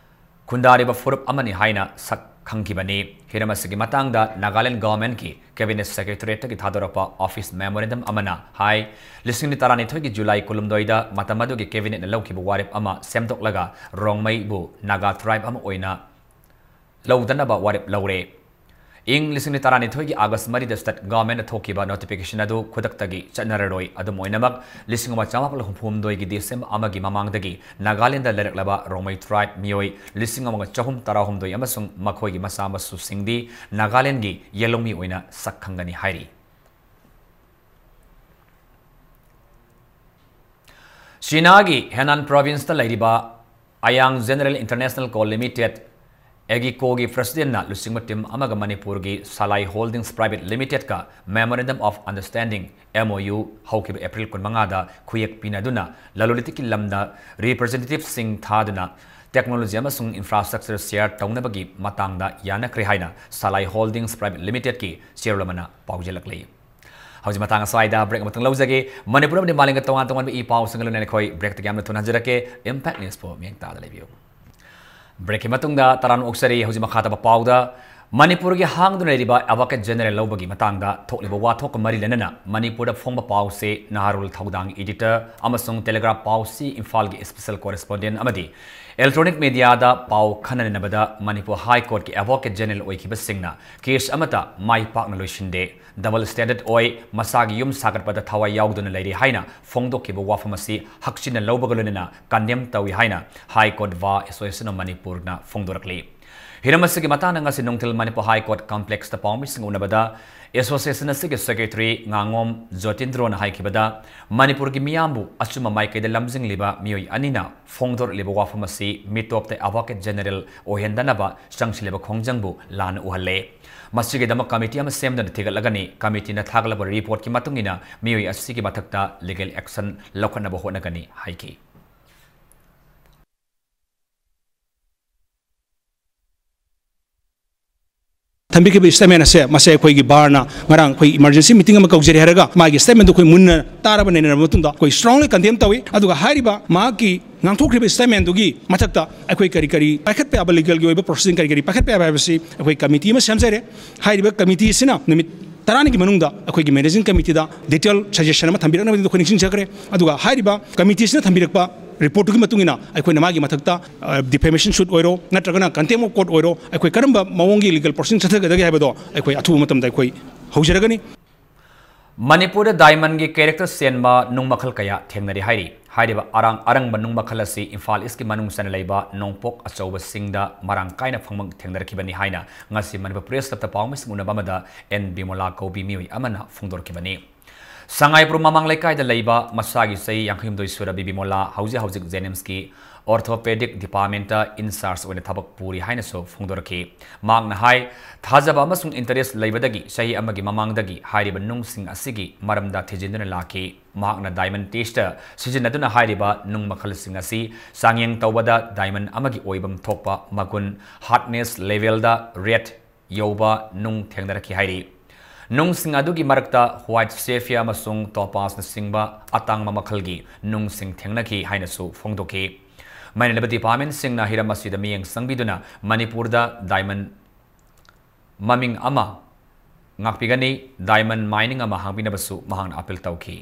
ꯈꯨꯟꯗꯥꯔꯤꯕ ꯐꯨꯔꯨꯞ ꯑꯃꯅꯤ ꯍꯥꯏꯅ ꯁꯛ ꯈꯪꯈꯤꯕꯅꯤ꯫ ꯍꯤꯔꯝ ꯑꯁꯤꯒꯤ ꯃꯇꯥꯡꯗ Nagaland Governmentꯀꯤ Cabinet Secretariatꯇꯒꯤ ꯊꯥꯗꯣꯔꯛꯄ office memorandum ꯑꯃꯅ ꯍꯥꯏ, ꯂꯤꯁꯤꯡ ꯑꯅꯤ ꯇꯔꯥꯅꯤꯊꯣꯏꯒꯤ July ꯀꯨꯟꯍꯨꯝꯗꯣꯏꯗ ꯃꯇꯝ ꯑꯗꯨꯒꯤ Cabinetꯅ ꯂꯧꯈꯤꯕ ꯋꯥꯔꯦꯞ ꯑꯃ ꯁꯦꯝꯗꯣꯛꯂꯒ ꯔꯣꯡꯃꯩꯕꯨ Naga tribe ꯑꯃ ꯑꯣꯏꯅ ꯂꯧꯗꯅꯕ ꯋꯥꯔꯦꯞ ꯂꯧꯔꯦ꯫ ꯏꯪ ꯂꯤꯁꯤꯡ ꯑꯅꯤ ꯇꯔꯥꯅꯤꯊꯣꯏꯒꯤ August ꯃꯔꯤꯗ state governmentꯅ ꯊꯣꯛꯈꯤꯕ notification ꯑꯗꯨ ꯈꯨꯗꯛꯇꯒꯤ ꯆꯠꯅꯔꯔꯣꯏ꯫ ꯑꯗꯨꯝ ꯑꯣꯏꯅꯃꯛ, ꯂꯤꯁꯤꯡ ꯑꯃ ꯆꯥꯃꯥꯄꯜ ꯍꯨꯝꯐꯨ ꯍꯨꯝꯗꯣꯏꯒꯤ December ꯑꯃꯒꯤ ꯃꯃꯥꯡꯗꯒꯤ ꯅꯥꯒꯥꯂꯦꯟꯗ ꯂꯩꯔꯛꯂꯕ ꯔꯣꯡꯃꯩ tribe ꯃꯤꯑꯣꯏ ꯂꯤꯁꯤꯡ ꯑꯃꯒ ꯆꯍꯨꯝ ꯇꯔꯥꯍꯨꯝꯗꯣꯏ ꯑꯃꯁꯨꯡ ꯃꯈꯣꯏꯒꯤ ꯃꯆꯥ ꯃꯁꯨꯁꯤꯡꯗꯤ ꯅꯥꯒꯥꯂꯦꯟꯒꯤ ꯌꯦꯜꯍꯧꯃꯤ ꯑꯣꯏꯅ ꯁꯛ ꯈꯪꯒꯅꯤ ꯍꯥꯏꯔꯤ꯫ ꯆꯤꯅꯥꯒꯤ ꯍꯦꯅꯥꯟ ꯄ꯭ꯔꯣꯚꯤꯟꯁꯇ ꯂꯩꯔꯤꯕ Ayang general international co limited, ꯑꯦꯒꯤꯀꯣꯒꯤ ꯄ꯭ꯔꯁꯤꯗꯦꯟꯠꯅ ꯂꯨꯆꯤꯡꯕ ꯇꯤꯝ ꯑꯃꯒ ꯃꯅꯤꯄꯨꯔꯒꯤ ꯁꯂꯥꯏ ꯍꯣꯜꯗꯤꯡꯁ ꯄ꯭ꯔꯥꯏꯚꯦꯠ ꯂꯤꯃꯤꯇꯦꯗꯀ Memorandum of Understanding, M O U, ꯍꯧꯈꯤꯕ ꯑꯦꯄ꯭ꯔꯤꯜ ꯀꯨꯟꯃꯉꯥꯗ ꯈꯨꯌꯦꯛ ꯄꯤꯅꯗꯨꯅ ꯂꯂꯣꯟ ꯏꯇꯤꯛꯀꯤ ꯂꯝꯗ ꯔꯤꯄ꯭ꯔꯖꯦꯟꯇꯦꯇꯤꯚꯁꯤꯡ ꯊꯥꯗꯨꯅ ꯇꯦꯛꯅꯣꯂꯣꯖꯤ ꯑꯃꯁꯨꯡ ꯏꯟꯐ꯭ꯔꯥꯁ꯭ꯇ꯭ꯔꯛꯆꯔ ꯁꯦꯌꯔ ꯇꯧꯅꯕꯒꯤ ꯃꯇꯥꯡꯗ ꯌꯥꯅꯈ꯭ꯔꯦ ꯍꯥꯏꯅ ꯁꯂꯥꯏ ꯍꯣꯜꯗꯤꯡꯁ ꯄ꯭ꯔꯥꯏꯚꯦꯠ ꯂꯤꯃꯤꯇꯦꯗꯀꯤ ꯆꯦꯌꯔꯃꯦꯟꯅ ꯄꯥꯎꯖꯦꯜꯂꯛꯂꯤ꯫ ꯍꯧꯖꯤꯛ ꯃꯇꯥꯡ ꯑꯁ꯭ꯋꯥꯏꯗ ꯕ꯭ꯔꯦꯛ ꯑꯃꯇꯪ ꯂꯧꯖꯒꯦ꯫ ꯃꯅꯤꯄꯨꯔ ꯑꯃꯗꯤ ꯃꯥꯂꯦꯝꯒ ꯇꯣꯉꯥꯟ ꯇꯣꯉꯥꯟꯕ ꯏ ꯄꯥꯎꯁꯤꯡꯒ ꯂꯣꯏꯅꯅ ꯑꯩꯈꯣꯏ ꯕ꯭ꯔꯦꯛꯇꯒꯤ ꯌꯥꯝꯅ ꯊꯨꯅ ꯍꯟꯖꯔꯛꯀꯦ꯫ ꯏꯝꯄꯦꯛ ꯅ꯭ꯌꯨꯁꯄꯨ ꯃꯤꯠꯌꯦꯡ ꯇꯥꯗ ꯂꯩꯕꯤꯌꯨ꯫ ꯕ꯭ꯔꯦꯛꯀꯤ ꯃꯇꯨꯡꯗ ꯇꯔꯥꯝꯅ ꯑꯣꯛꯆꯔꯤ꯫ ꯍꯧꯖꯤꯛ ꯃꯈꯥ ꯇꯥꯕ ꯄꯥꯎꯗ ꯃꯅꯤꯄꯨꯔꯒꯤ ꯍꯥꯡꯗꯨꯅ ꯂꯩꯔꯤꯕ ꯑꯦꯗꯚꯣꯀꯦꯠ ꯖꯦꯅꯦꯔꯦꯜ ꯂꯧꯕꯒꯤ ꯃꯇꯥꯡꯗ ꯊꯣꯛꯂꯤꯕ ꯋꯥꯊꯣꯛꯀ ꯃꯔꯤ ꯂꯩꯅꯅ ꯃꯅꯤꯄꯨꯔꯗ ꯐꯣꯡꯕ ꯄꯥꯎꯁꯦ ꯅꯍꯥꯔꯣꯜ ꯊꯧꯗꯥꯡ ꯏꯗꯤꯇꯔ ꯑꯃꯁꯨꯡ ꯇꯦꯂꯦꯒ꯭ꯔꯥꯐ ꯄꯥꯎꯆꯦ ꯏꯝꯐꯥꯜꯒꯤ ꯁ꯭ꯄꯦꯁꯦꯜ ꯀꯣꯔꯦꯁꯄꯣꯟꯗꯦꯟꯠ ꯑꯃꯗꯤ ꯏꯂꯦꯛꯇ꯭ꯔꯣꯅꯤꯛ ꯃꯤꯗꯤꯌꯥꯗ ꯄꯥꯎ ꯈꯟꯅꯅꯕꯗ ꯃꯅꯤꯄꯨꯔ ꯍꯥꯏ ꯀꯣꯔꯠꯀꯤ ꯑꯦꯗꯚꯣꯀꯦꯠ ꯖꯦꯅꯦꯔꯦꯜ ꯑꯣꯏꯈꯤꯕꯁꯤꯡꯅ ꯀꯦꯁ ꯑꯃꯠꯇ ꯃꯥꯏ ꯄꯥꯛꯅ ꯂꯣꯏꯁꯤꯟꯗꯦ, ꯗꯕꯜ ꯁ꯭ꯇꯦꯟꯗꯔꯗ ꯑꯣꯏ, ꯃꯁꯥꯒꯤ ꯌꯨꯝ ꯁꯥꯒꯠꯄꯗ ꯊꯋꯥꯏ ꯌꯥꯎꯗꯨꯅ ꯂꯩꯔꯤ ꯍꯥꯏꯅ ꯐꯣꯡꯗꯣꯛꯈꯤꯕ ꯋꯥꯐꯝ ꯑꯁꯤ ꯍꯛꯆꯤꯟꯅ ꯂꯧꯕꯒ ꯂꯣꯏꯅꯅ ꯀꯟꯗꯦꯝ ꯇꯧꯏ ꯍꯥꯏꯅ high court bar association of ꯃꯅꯤꯄꯨꯔꯅ ꯐꯣꯡꯗꯣꯔꯛꯂꯤ꯫ ꯍꯤꯔꯝ ꯑꯁꯤꯒꯤ ꯃꯇꯥꯡꯗ ꯉꯁꯤ ꯅꯨꯡꯊꯤꯜ ꯃꯅꯤꯄꯨꯔ ꯍꯥꯏ ꯀꯣꯔꯠ ꯀꯝꯄ꯭ꯂꯦꯛꯁꯇ ꯄꯥꯎꯃꯤꯁꯤꯡ ꯎꯅꯕꯗ ꯑꯦꯁꯣꯁꯤꯌꯦꯁꯟ ꯑꯁꯤꯒꯤ ꯁꯦꯀ꯭ꯔꯦꯇꯔꯤ ꯉꯥꯉꯣꯝ ꯖꯣꯇꯤꯟꯗ꯭ꯔꯣꯅ ꯍꯥꯏꯈꯤꯕꯗ, ꯃꯅꯤꯄꯨꯔꯒꯤ ꯃꯤꯌꯥꯝꯕꯨ ꯑꯆꯨꯝꯕ ꯃꯥꯏꯀꯩꯗ ꯂꯝꯖꯤꯡꯂꯤꯕ ꯃꯤꯑꯣꯏ ꯑꯅꯤꯅ ꯐꯣꯡꯗꯣꯔꯛꯂꯤꯕ ꯋꯥꯐꯝ ꯑꯁꯤ ꯃꯤꯇꯣꯞꯇ ꯑꯦꯗꯚꯣꯀꯦꯠ ꯖꯦꯅꯦꯔꯦꯜ ꯑꯣꯏꯍꯟꯗꯅꯕ ꯆꯪꯁꯤꯜꯂꯤꯕ ꯈꯣꯡꯖꯪꯕꯨ ꯂꯥꯟꯅ ꯎꯍꯜꯂꯦ꯫ ꯃꯁꯤꯒꯤꯗꯃꯛ ꯀꯃꯤꯇꯤ ꯑꯃ ꯁꯦꯝꯗꯨꯅ ꯊꯤꯒꯠꯂꯒꯅꯤ꯫ ꯀꯃꯤꯇꯤꯅ ꯊꯥꯒꯠꯂꯕ ꯔꯤꯄꯣꯔꯠꯀꯤ ꯃꯇꯨꯡ ꯏꯟꯅ ꯃꯤꯑꯣꯏ ꯑꯁꯤꯒꯤ ꯃꯊꯛꯇ ꯂꯤꯒꯦꯜ ꯑꯦꯛꯁꯟ ꯂꯧꯈꯠꯅꯕ ꯍꯣꯠꯅꯒꯅꯤ ꯍꯥꯏꯈꯤ꯫ ꯊꯝꯕꯤꯈꯤꯕ ꯁ꯭ꯇꯦꯠꯃꯦꯟ ꯑꯁꯦ, ꯃꯁꯦ ꯑꯩꯈꯣꯏꯒꯤ ꯕꯥꯔꯅ ꯉꯔꯥꯡ ꯑꯩꯈꯣꯏ ꯏꯃꯔꯖꯦꯟꯁꯤ ꯃꯤꯇꯤꯡ ꯑꯃ ꯀꯧꯖꯔꯤ ꯍꯥꯏꯔꯒ, ꯃꯥꯒꯤ ꯁ꯭ꯇꯦꯠꯃꯦꯟꯗꯨ ꯑꯩꯈꯣꯏ ꯃꯨꯟꯅ ꯇꯥꯔꯕ, ꯅꯩꯅꯔꯕ ꯃꯇꯨꯡꯗ ꯑꯩꯈꯣꯏ ꯁ꯭ꯇꯔꯣꯡꯂꯤ ꯀꯟꯗꯦꯝ ꯇꯧꯏ꯫ ꯑꯗꯨꯒ ꯍꯥꯏꯔꯤꯕ ꯃꯍꯥꯛꯀꯤ ꯉꯥꯡꯊꯣꯛꯈ꯭ꯔꯤꯕ ꯁ꯭ꯇꯦꯠꯃꯦꯟꯗꯨꯒꯤ ꯃꯊꯛꯇ ꯑꯩꯈꯣꯏ ꯀꯔꯤ ꯀꯔꯤ ꯄꯥꯏꯈꯠꯄ ꯌꯥꯕ ꯂꯤꯒꯦꯜꯒꯤ ꯑꯣꯏꯕ ꯄ꯭ꯔꯣꯁꯤꯖꯔ ꯀꯔꯤ ꯀꯔꯤ ꯄꯥꯏꯈꯠꯄ ꯌꯥꯕ ꯍꯥꯏꯕꯁꯤ ꯑꯩꯈꯣꯏ ꯀꯃꯤꯇꯤ ꯑꯃ ꯁꯦꯝꯖꯔꯦ꯫ ꯍꯥꯏꯔꯤꯕ ꯀꯃꯤꯇꯤ ꯑꯁꯤꯅ ꯅꯨꯃꯤꯠ ꯇꯔꯥꯅꯤꯒꯤ ꯃꯅꯨꯡꯗ ꯑꯩꯈꯣꯏꯒꯤ ꯃꯦꯅꯦꯖꯤꯡ ꯀꯃꯤꯇꯤꯗ ꯗꯤꯇꯦꯜ ꯁꯖꯦꯁꯟ ꯑꯃ ꯊꯝꯕꯤꯔꯛꯅꯕꯗꯨ ꯑꯩꯈꯣꯏ ꯅꯤꯡꯁꯤꯡꯖꯈ꯭ꯔꯦ꯫ ꯑꯗꯨꯒ ꯍꯥꯏꯔꯤꯕ ꯀꯃꯤꯇꯤ ꯑꯁꯤꯅ ꯊꯝꯕꯤꯔꯛꯄ ꯔꯤꯄꯣꯔꯠꯇꯨꯒꯤ ꯃꯇꯨꯡ ꯏꯟꯅ ꯑꯩꯈꯣꯏꯅ ꯃꯥꯒꯤ ꯃꯊꯛꯇ, ꯑ, ꯗꯤꯐꯦꯃꯦꯁꯟ ꯁꯨꯠ ꯑꯣꯏꯔꯣ, ꯅꯠꯇ꯭ꯔꯒꯅ ꯀꯟꯇꯦꯝ ꯑꯣꯐ ꯀꯣꯔꯠ ꯑꯣꯏꯔꯣ, ꯑꯩꯈꯣꯏ ꯀꯔꯝꯕ ꯃꯑꯣꯡꯒꯤ ꯂꯤꯒꯦꯜ ꯄ꯭ꯔꯣꯁꯤꯖꯔ ꯆꯠꯊꯒꯗꯒꯦ ꯍꯥꯏꯕꯗꯣ ꯑꯩꯈꯣꯏ ꯑꯊꯨꯕ ꯃꯇꯝꯗ ꯑꯩꯈꯣꯏ ꯍꯧꯖꯔꯒꯅꯤ꯫ ꯃꯅꯤꯄꯨꯔꯗ ꯗꯥꯏꯃꯟꯒꯤ ꯀꯦꯔꯦꯛꯇꯔ ꯆꯦꯟꯕ ꯅꯨꯡ ꯃꯈꯜ ꯀꯌꯥ ꯊꯦꯡꯅꯔꯤ ꯍꯥꯏꯔꯤ꯫ ꯍꯥꯏꯔꯤꯕ ꯑꯔꯥꯡ ꯑꯔꯪꯕ ꯅꯨꯡ ꯃꯈꯜ ꯑꯁꯤ ꯏꯝꯐꯥꯜ ꯏꯁꯀꯤ ꯃꯅꯨꯡ ꯆꯟꯅ ꯂꯩꯕ ꯅꯣꯡꯄꯣꯛ ꯑꯆꯧꯕꯁꯤꯡꯗ ꯃꯔꯥꯡ ꯀꯥꯏꯅ ꯐꯪꯕ ꯊꯦꯡꯅꯔꯛꯈꯤꯕꯅꯤ ꯍꯥꯏꯅ ꯉꯁꯤ ꯃꯅꯤꯄꯨꯔ ꯄ꯭ꯔꯦꯁ ꯀ꯭ꯂꯕꯇ ꯄꯥꯎꯃꯤꯁꯤꯡ ꯎꯅꯕ ꯑꯃꯗ ꯑꯦꯟ ꯕꯤꯃꯣꯂꯥ ꯀꯧꯕꯤ ꯃꯤꯑꯣꯏ ꯑꯃꯅ ꯐꯣꯡꯗꯣꯔꯛꯈꯤꯕꯅꯤ꯫ ꯁꯉꯥꯏꯄ꯭ꯔꯧ ꯃꯃꯥꯡ ꯂꯩꯀꯥꯏꯗ ꯂꯩꯕ ꯃꯁꯥꯒꯤ ꯆꯍꯤ ꯌꯥꯡꯈꯩ ꯍꯨꯝꯗꯣꯏ ꯁꯨꯔꯕꯤ ꯕꯤꯃꯣꯂꯥ ꯍꯧꯖꯤꯛ ꯍꯧꯖꯤꯛ ꯖꯦꯅꯤꯝꯁꯀꯤ orthopedic departmentꯇ in charge ꯑꯣꯏꯅ ꯊꯕꯛ ꯄꯨꯔꯤ ꯍꯥꯏꯅꯁꯨ ꯐꯣꯡꯗꯣꯔꯛꯈꯤ꯫ ꯃꯍꯥꯛꯅ ꯍꯥꯏ, ꯊꯥꯖꯕ ꯑꯃꯁꯨꯡ interest ꯂꯩꯕꯗꯒꯤ ꯆꯍꯤ ꯑꯃꯒꯤ ꯃꯃꯥꯡꯗꯒꯤ ꯍꯥꯏꯔꯤꯕ ꯅꯨꯡꯁꯤꯡ ꯑꯁꯤꯒꯤ ꯃꯔꯝꯗ ꯊꯤꯖꯤꯟꯗꯨꯅ ꯂꯥꯛꯈꯤ꯫ ꯃꯍꯥꯛꯅ diamond test ꯁꯤꯖꯤꯟꯅꯗꯨꯅ ꯍꯥꯏꯔꯤꯕ ꯅꯨꯡ ꯃꯈꯜꯁꯤꯡ ꯑꯁꯤ ꯆꯥꯡꯌꯦꯡ ꯇꯧꯕꯗ diamond ꯑꯃꯒꯤ ꯑꯣꯏꯐꯝ ꯊꯣꯛꯄ ꯃꯒꯨꯟ, hardness levelꯗ red ꯌꯧꯕ ꯅꯨꯡ ꯊꯦꯡꯅꯔꯛꯈꯤ ꯍꯥꯏꯔꯤ꯫ ꯅꯨꯡꯁꯤꯡ ꯑꯗꯨꯒꯤ ꯃꯔꯛꯇ white sapphire ꯑꯃꯁꯨꯡ topazꯅꯆꯤꯡꯕ ꯑꯇꯥꯡꯕ ꯃꯈꯜꯒꯤ ꯅꯨꯡꯁꯤꯡ ꯊꯦꯡꯅꯈꯤ ꯍꯥꯏꯅꯁꯨ ꯐꯣꯡꯗꯣꯛꯈꯤ꯫ ꯃꯔꯤ ꯂꯩꯅꯕ departmentꯁꯤꯡꯅ ꯍꯤꯔꯝ ꯑꯁꯤꯗ ꯃꯤꯠꯌꯦꯡ ꯆꯪꯕꯤꯗꯨꯅ ꯃꯅꯤꯄꯨꯔꯗ diamond ꯃꯃꯤꯡ ꯑꯃ ꯉꯥꯛꯄꯤꯒꯅꯤ, diamond mining ꯑꯃ ꯍꯥꯡꯕꯤꯅꯕꯁꯨ ꯃꯍꯥꯛꯅ appeal ꯇꯧꯈꯤ꯫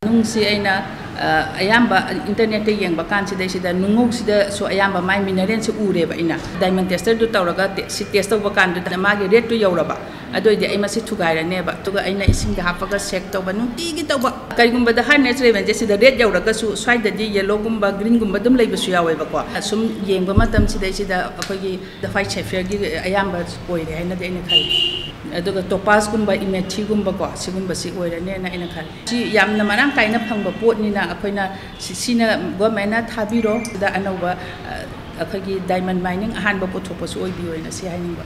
ꯅꯨꯡꯁꯤ ꯑꯩꯅ, ꯑ, ꯑꯌꯥꯝꯕ internetꯇ ꯌꯦꯡꯕ ꯀꯥꯟꯁꯤꯗꯩꯁꯤꯗ ꯅꯨꯡꯉꯧꯁꯤꯗꯁꯨ ꯑꯌꯥꯝꯕ ꯃꯥꯏ mineralꯁꯦ ꯎꯔꯦꯕ ꯑꯩꯅ꯫ Diamond testerꯗꯨ ꯇꯧꯔꯒ ꯇꯦ-, ꯁꯤ test ꯇꯧꯕ ꯀꯥꯟꯗꯨꯗ ꯃꯥꯒꯤ redꯇꯨ ꯌꯧꯔꯕ, ꯑꯗꯨ ꯑꯣꯏꯗꯤ ꯑꯩ ꯃꯁꯤ ꯊꯨꯒꯥꯏꯔꯅꯦꯕ꯫ ꯑꯗꯨꯒ ꯑꯩꯅ ꯏꯁꯤꯡꯗ ꯍꯥꯞꯄꯒ shake ꯇꯧꯕ, ꯅꯨꯡꯇꯤꯒꯤ ꯇꯧꯕ꯫ ꯀꯔꯤꯒꯨꯝꯕꯗ hardness levelꯁꯦ ꯁꯤꯗ red ꯌꯧꯔꯒꯁꯨ ꯁ꯭ꯋꯥꯏꯗꯗꯤ yellowꯒꯨꯝꯕ, greenꯒꯨꯝꯕ ꯑꯗꯨꯝ ꯂꯩꯕꯁꯨ ꯌꯥꯎꯋꯦꯕꯀꯣ꯫ ꯁꯨꯝ ꯌꯦꯡꯕ ꯃꯇꯝꯁꯤꯗꯩꯁꯤꯗ ꯑꯩꯈꯣꯏꯒꯤ white sapphireꯒꯤ ꯑꯌꯥꯝꯕ ꯑꯣꯏꯔꯦ ꯍꯥꯏꯅꯗꯤ ꯑꯩꯅ ꯈꯜꯂꯤ꯫ ꯑꯗꯨꯒ topazꯒꯨꯝꯕ, emetyꯒꯨꯝꯕꯀꯣ, ꯁꯤꯒꯨꯝꯕꯁꯤ ꯑꯣꯏꯔꯅꯦꯅ ꯑꯩꯅ ꯈꯜꯂꯤ꯫ ꯁꯤ ꯌꯥꯝꯅ ꯃꯔꯥꯡ ꯀꯥꯏꯅ ꯐꯪꯕ ꯄꯣꯠꯅꯤꯅ ꯑꯩꯈꯣꯏꯅ ꯁꯤ-, ꯁꯤꯅ governmentꯅ ꯊꯥꯕꯤꯔꯣ, ꯁꯤꯗ ꯑꯅꯧꯕ, ꯑ, ꯑꯩꯈꯣꯏꯒꯤ diamond mining ꯑꯍꯥꯟꯕ ꯄꯨꯊꯣꯛꯄꯁꯨ ꯑꯣꯏꯕꯤꯌꯣꯅ ꯁꯤ ꯍꯥꯏꯅꯤꯡꯕ꯫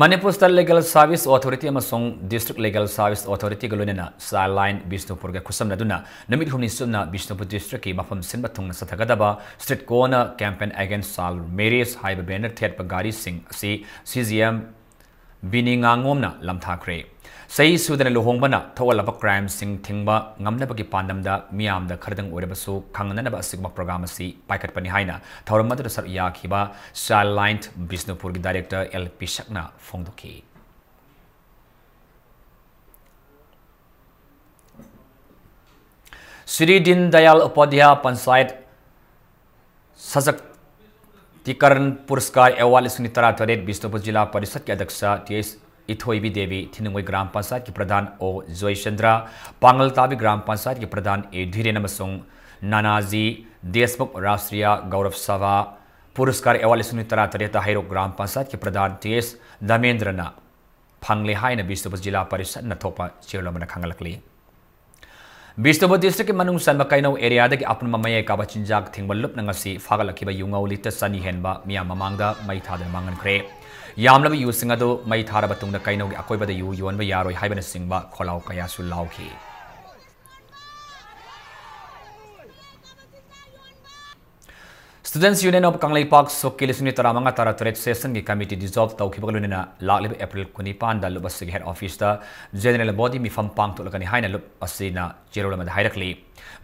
Manipur State Legal Service Authority ꯑꯃꯁꯨꯡ District Legal Service Authorityꯒ ꯂꯣꯏꯅꯅ Childline ꯕꯤꯁꯅꯨꯄꯨꯔꯒ ꯈꯨꯠꯁꯝꯅꯗꯨꯅ ꯅꯨꯃꯤꯠ ꯍꯨꯝꯅꯤ ꯆꯨꯞꯅ ꯕꯤꯁꯅꯨꯄꯨꯔ districtꯀꯤ ꯃꯐꯝ ꯁꯤꯟꯕ ꯊꯨꯡꯅ ꯆꯠꯊꯒꯗꯕ Street Corner Campaign Against Child Marriage ꯍꯥꯏꯕ banner ꯊꯦꯠꯄ ꯒꯥꯔꯤꯁꯤꯡ ꯑꯁꯤ CGM ꯕꯤꯅꯤ ꯉꯥꯉꯣꯝꯅ ꯂꯝꯊꯥꯈ꯭ꯔꯦ꯫ ꯆꯍꯤ ꯁꯨꯗꯅ ꯂꯨꯍꯣꯡꯕꯅ ꯊꯣꯛꯍꯜꯂꯕ crimeꯁꯤꯡ ꯊꯤꯡꯕ ꯉꯝꯅꯕꯒꯤ ꯄꯥꯟꯗꯝꯗ ꯃꯤꯌꯥꯝꯗ ꯈꯔꯗꯪ ꯑꯣꯏꯔꯕꯁꯨ ꯈꯪꯅꯅꯕ ꯑꯁꯤꯒꯨꯝꯕ program ꯑꯁꯤ ꯄꯥꯏꯈꯠꯄꯅꯤ ꯍꯥꯏꯅ ꯊꯧꯔꯝ ꯑꯗꯨꯗ ꯁꯔꯨꯛ ꯌꯥꯈꯤꯕ Childline ꯕꯤꯁꯅꯨꯄꯨꯔꯒꯤ director L ꯄꯤꯁꯛꯅ ꯐꯣꯡꯗꯣꯛꯈꯤ꯫ ꯁ꯭ꯔꯤ ꯗꯤꯟ ꯗꯌꯥꯜ ꯎꯄꯥꯙ꯭ꯌꯥ ꯄꯟꯆꯥꯌꯠ ꯁꯁꯛꯇꯤꯀꯔꯟ ꯄꯨꯔꯁꯀꯥꯔ award ꯂꯤꯁꯤꯡ ꯑꯅꯤ ꯇꯔꯥꯇꯔꯦꯠ ꯕꯤꯁꯅꯨꯄꯨꯔ ꯖꯤꯂꯥ ꯄꯔꯤꯁꯠꯀꯤ ꯑꯗ꯭ꯌꯛꯁ ꯇꯤ ꯑꯦꯁ ꯏꯊꯣꯏꯕꯤ ꯗꯦꯕꯤ, ꯊꯤꯅꯨꯡꯒꯣꯏ ꯒ꯭ꯔꯥꯝ ꯄꯟꯆꯥꯌꯠꯀꯤ ꯄ꯭ꯔꯙꯥꯟ ꯑꯣ ꯖꯣꯏꯆꯟꯗ꯭ꯔ, ꯄꯥꯡꯒꯜ ꯇꯥꯕꯤ ꯒ꯭ꯔꯥꯝ ꯄꯟꯆꯥꯌꯠꯀꯤ ꯄ꯭ꯔꯙꯥꯟ ꯑꯦ ꯙꯤꯔꯦꯟ ꯑꯃꯁꯨꯡ ꯅꯥꯅꯥꯖꯤ ꯗꯦꯁꯃꯨꯈ ꯔꯥꯁꯇ꯭ꯔꯤꯌꯥ ꯒꯧꯔꯕ ꯁꯚꯥ ꯄꯨꯔꯁꯀꯥꯔ ꯑꯦꯋꯥꯔꯗ ꯂꯤꯁꯤꯡ ꯇꯔꯥꯇꯔꯦꯠꯇ ꯍꯩꯔꯣꯛ ꯒ꯭ꯔꯥꯝ ꯄꯟꯆꯥꯌꯠꯀꯤ ꯄ꯭ꯔꯙꯥꯟ ꯇꯤ ꯑꯦꯁ ꯙꯔꯃꯦꯟꯗ꯭ꯔꯅ ꯐꯪꯂꯦ ꯍꯥꯏꯅ ꯕꯤꯁꯅꯨꯄꯨꯔ ꯖꯤꯂꯥ ꯄꯔꯤꯁꯠꯅ ꯊꯣꯛꯄ ꯆꯦꯔꯣꯜ ꯑꯃꯅ ꯈꯪꯍꯜꯂꯛꯂꯤ꯫ ꯕꯤꯁꯅꯨꯄꯨꯔ ꯗꯤꯁꯇ꯭ꯔꯤꯛꯀꯤ ꯃꯅꯨꯡ ꯆꯟꯕ ꯀꯩꯅꯧ ꯑꯦꯔꯤꯌꯥꯗꯒꯤ ꯑꯄꯨꯟꯕ ꯃꯌꯥꯏ ꯀꯥꯕ ꯆꯤꯟꯖꯥꯛ ꯊꯤꯡꯕ ꯂꯨꯞꯅ ꯉꯁꯤ ꯐꯥꯒꯠꯂꯛꯈꯤꯕ ꯌꯨꯉꯧ ꯂꯤꯇꯔ ꯆꯅꯤ ꯍꯦꯟꯕ ꯃꯤꯌꯥꯝ ꯃꯃꯥꯡꯗ ꯃꯩ ꯊꯥꯗꯨꯅ ꯃꯥꯡꯍꯟꯈ꯭ꯔꯦ꯫ ꯌꯥꯝꯂꯕ ꯌꯨꯁꯤꯡ ꯑꯗꯨ ꯃꯩ ꯊꯥꯔꯕ ꯇꯨꯡꯗ ꯀꯩꯅꯧꯒꯤ ꯑꯀꯣꯏꯕꯗ ꯌꯨ ꯌꯣꯟꯕ ꯌꯥꯔꯣꯏ ꯍꯥꯏꯕꯅꯆꯤꯡꯕ ꯈꯣꯜꯂꯥꯎ ꯀꯌꯥꯁꯨ ꯂꯥꯎꯈꯤ꯫ Students Union of ꯀꯪꯂꯩꯄꯥꯛ ꯁꯣꯛꯀꯤ ꯂꯤꯁꯤꯡ ꯇꯔꯥꯃꯉꯥ ꯇꯔꯥꯇꯔꯦꯠ ꯁꯦꯁꯟꯒꯤ ꯀꯃꯤꯇꯤ ꯗꯤꯖꯣꯜꯕ ꯇꯧꯈꯤꯕꯒ ꯂꯣꯏꯅꯅ ꯂꯥꯛꯂꯤꯕ ꯑꯦꯄ꯭ꯔꯤꯜ ꯀꯨꯟꯅꯤꯄꯥꯟꯗ ꯂꯨꯞ ꯑꯁꯤꯒꯤ ꯍꯦꯗ ꯑꯣꯐꯤꯁꯇ ꯖꯦꯅꯔꯦꯜ ꯕꯣꯗꯤ ꯃꯤꯐꯝ ꯄꯥꯡꯊꯣꯛꯂꯒꯅꯤ ꯍꯥꯏꯅ ꯂꯨꯞ ꯑꯁꯤꯅ ꯆꯦꯔꯣꯜ ꯑꯃꯗ ꯍꯥꯏꯔꯛꯂꯤ꯫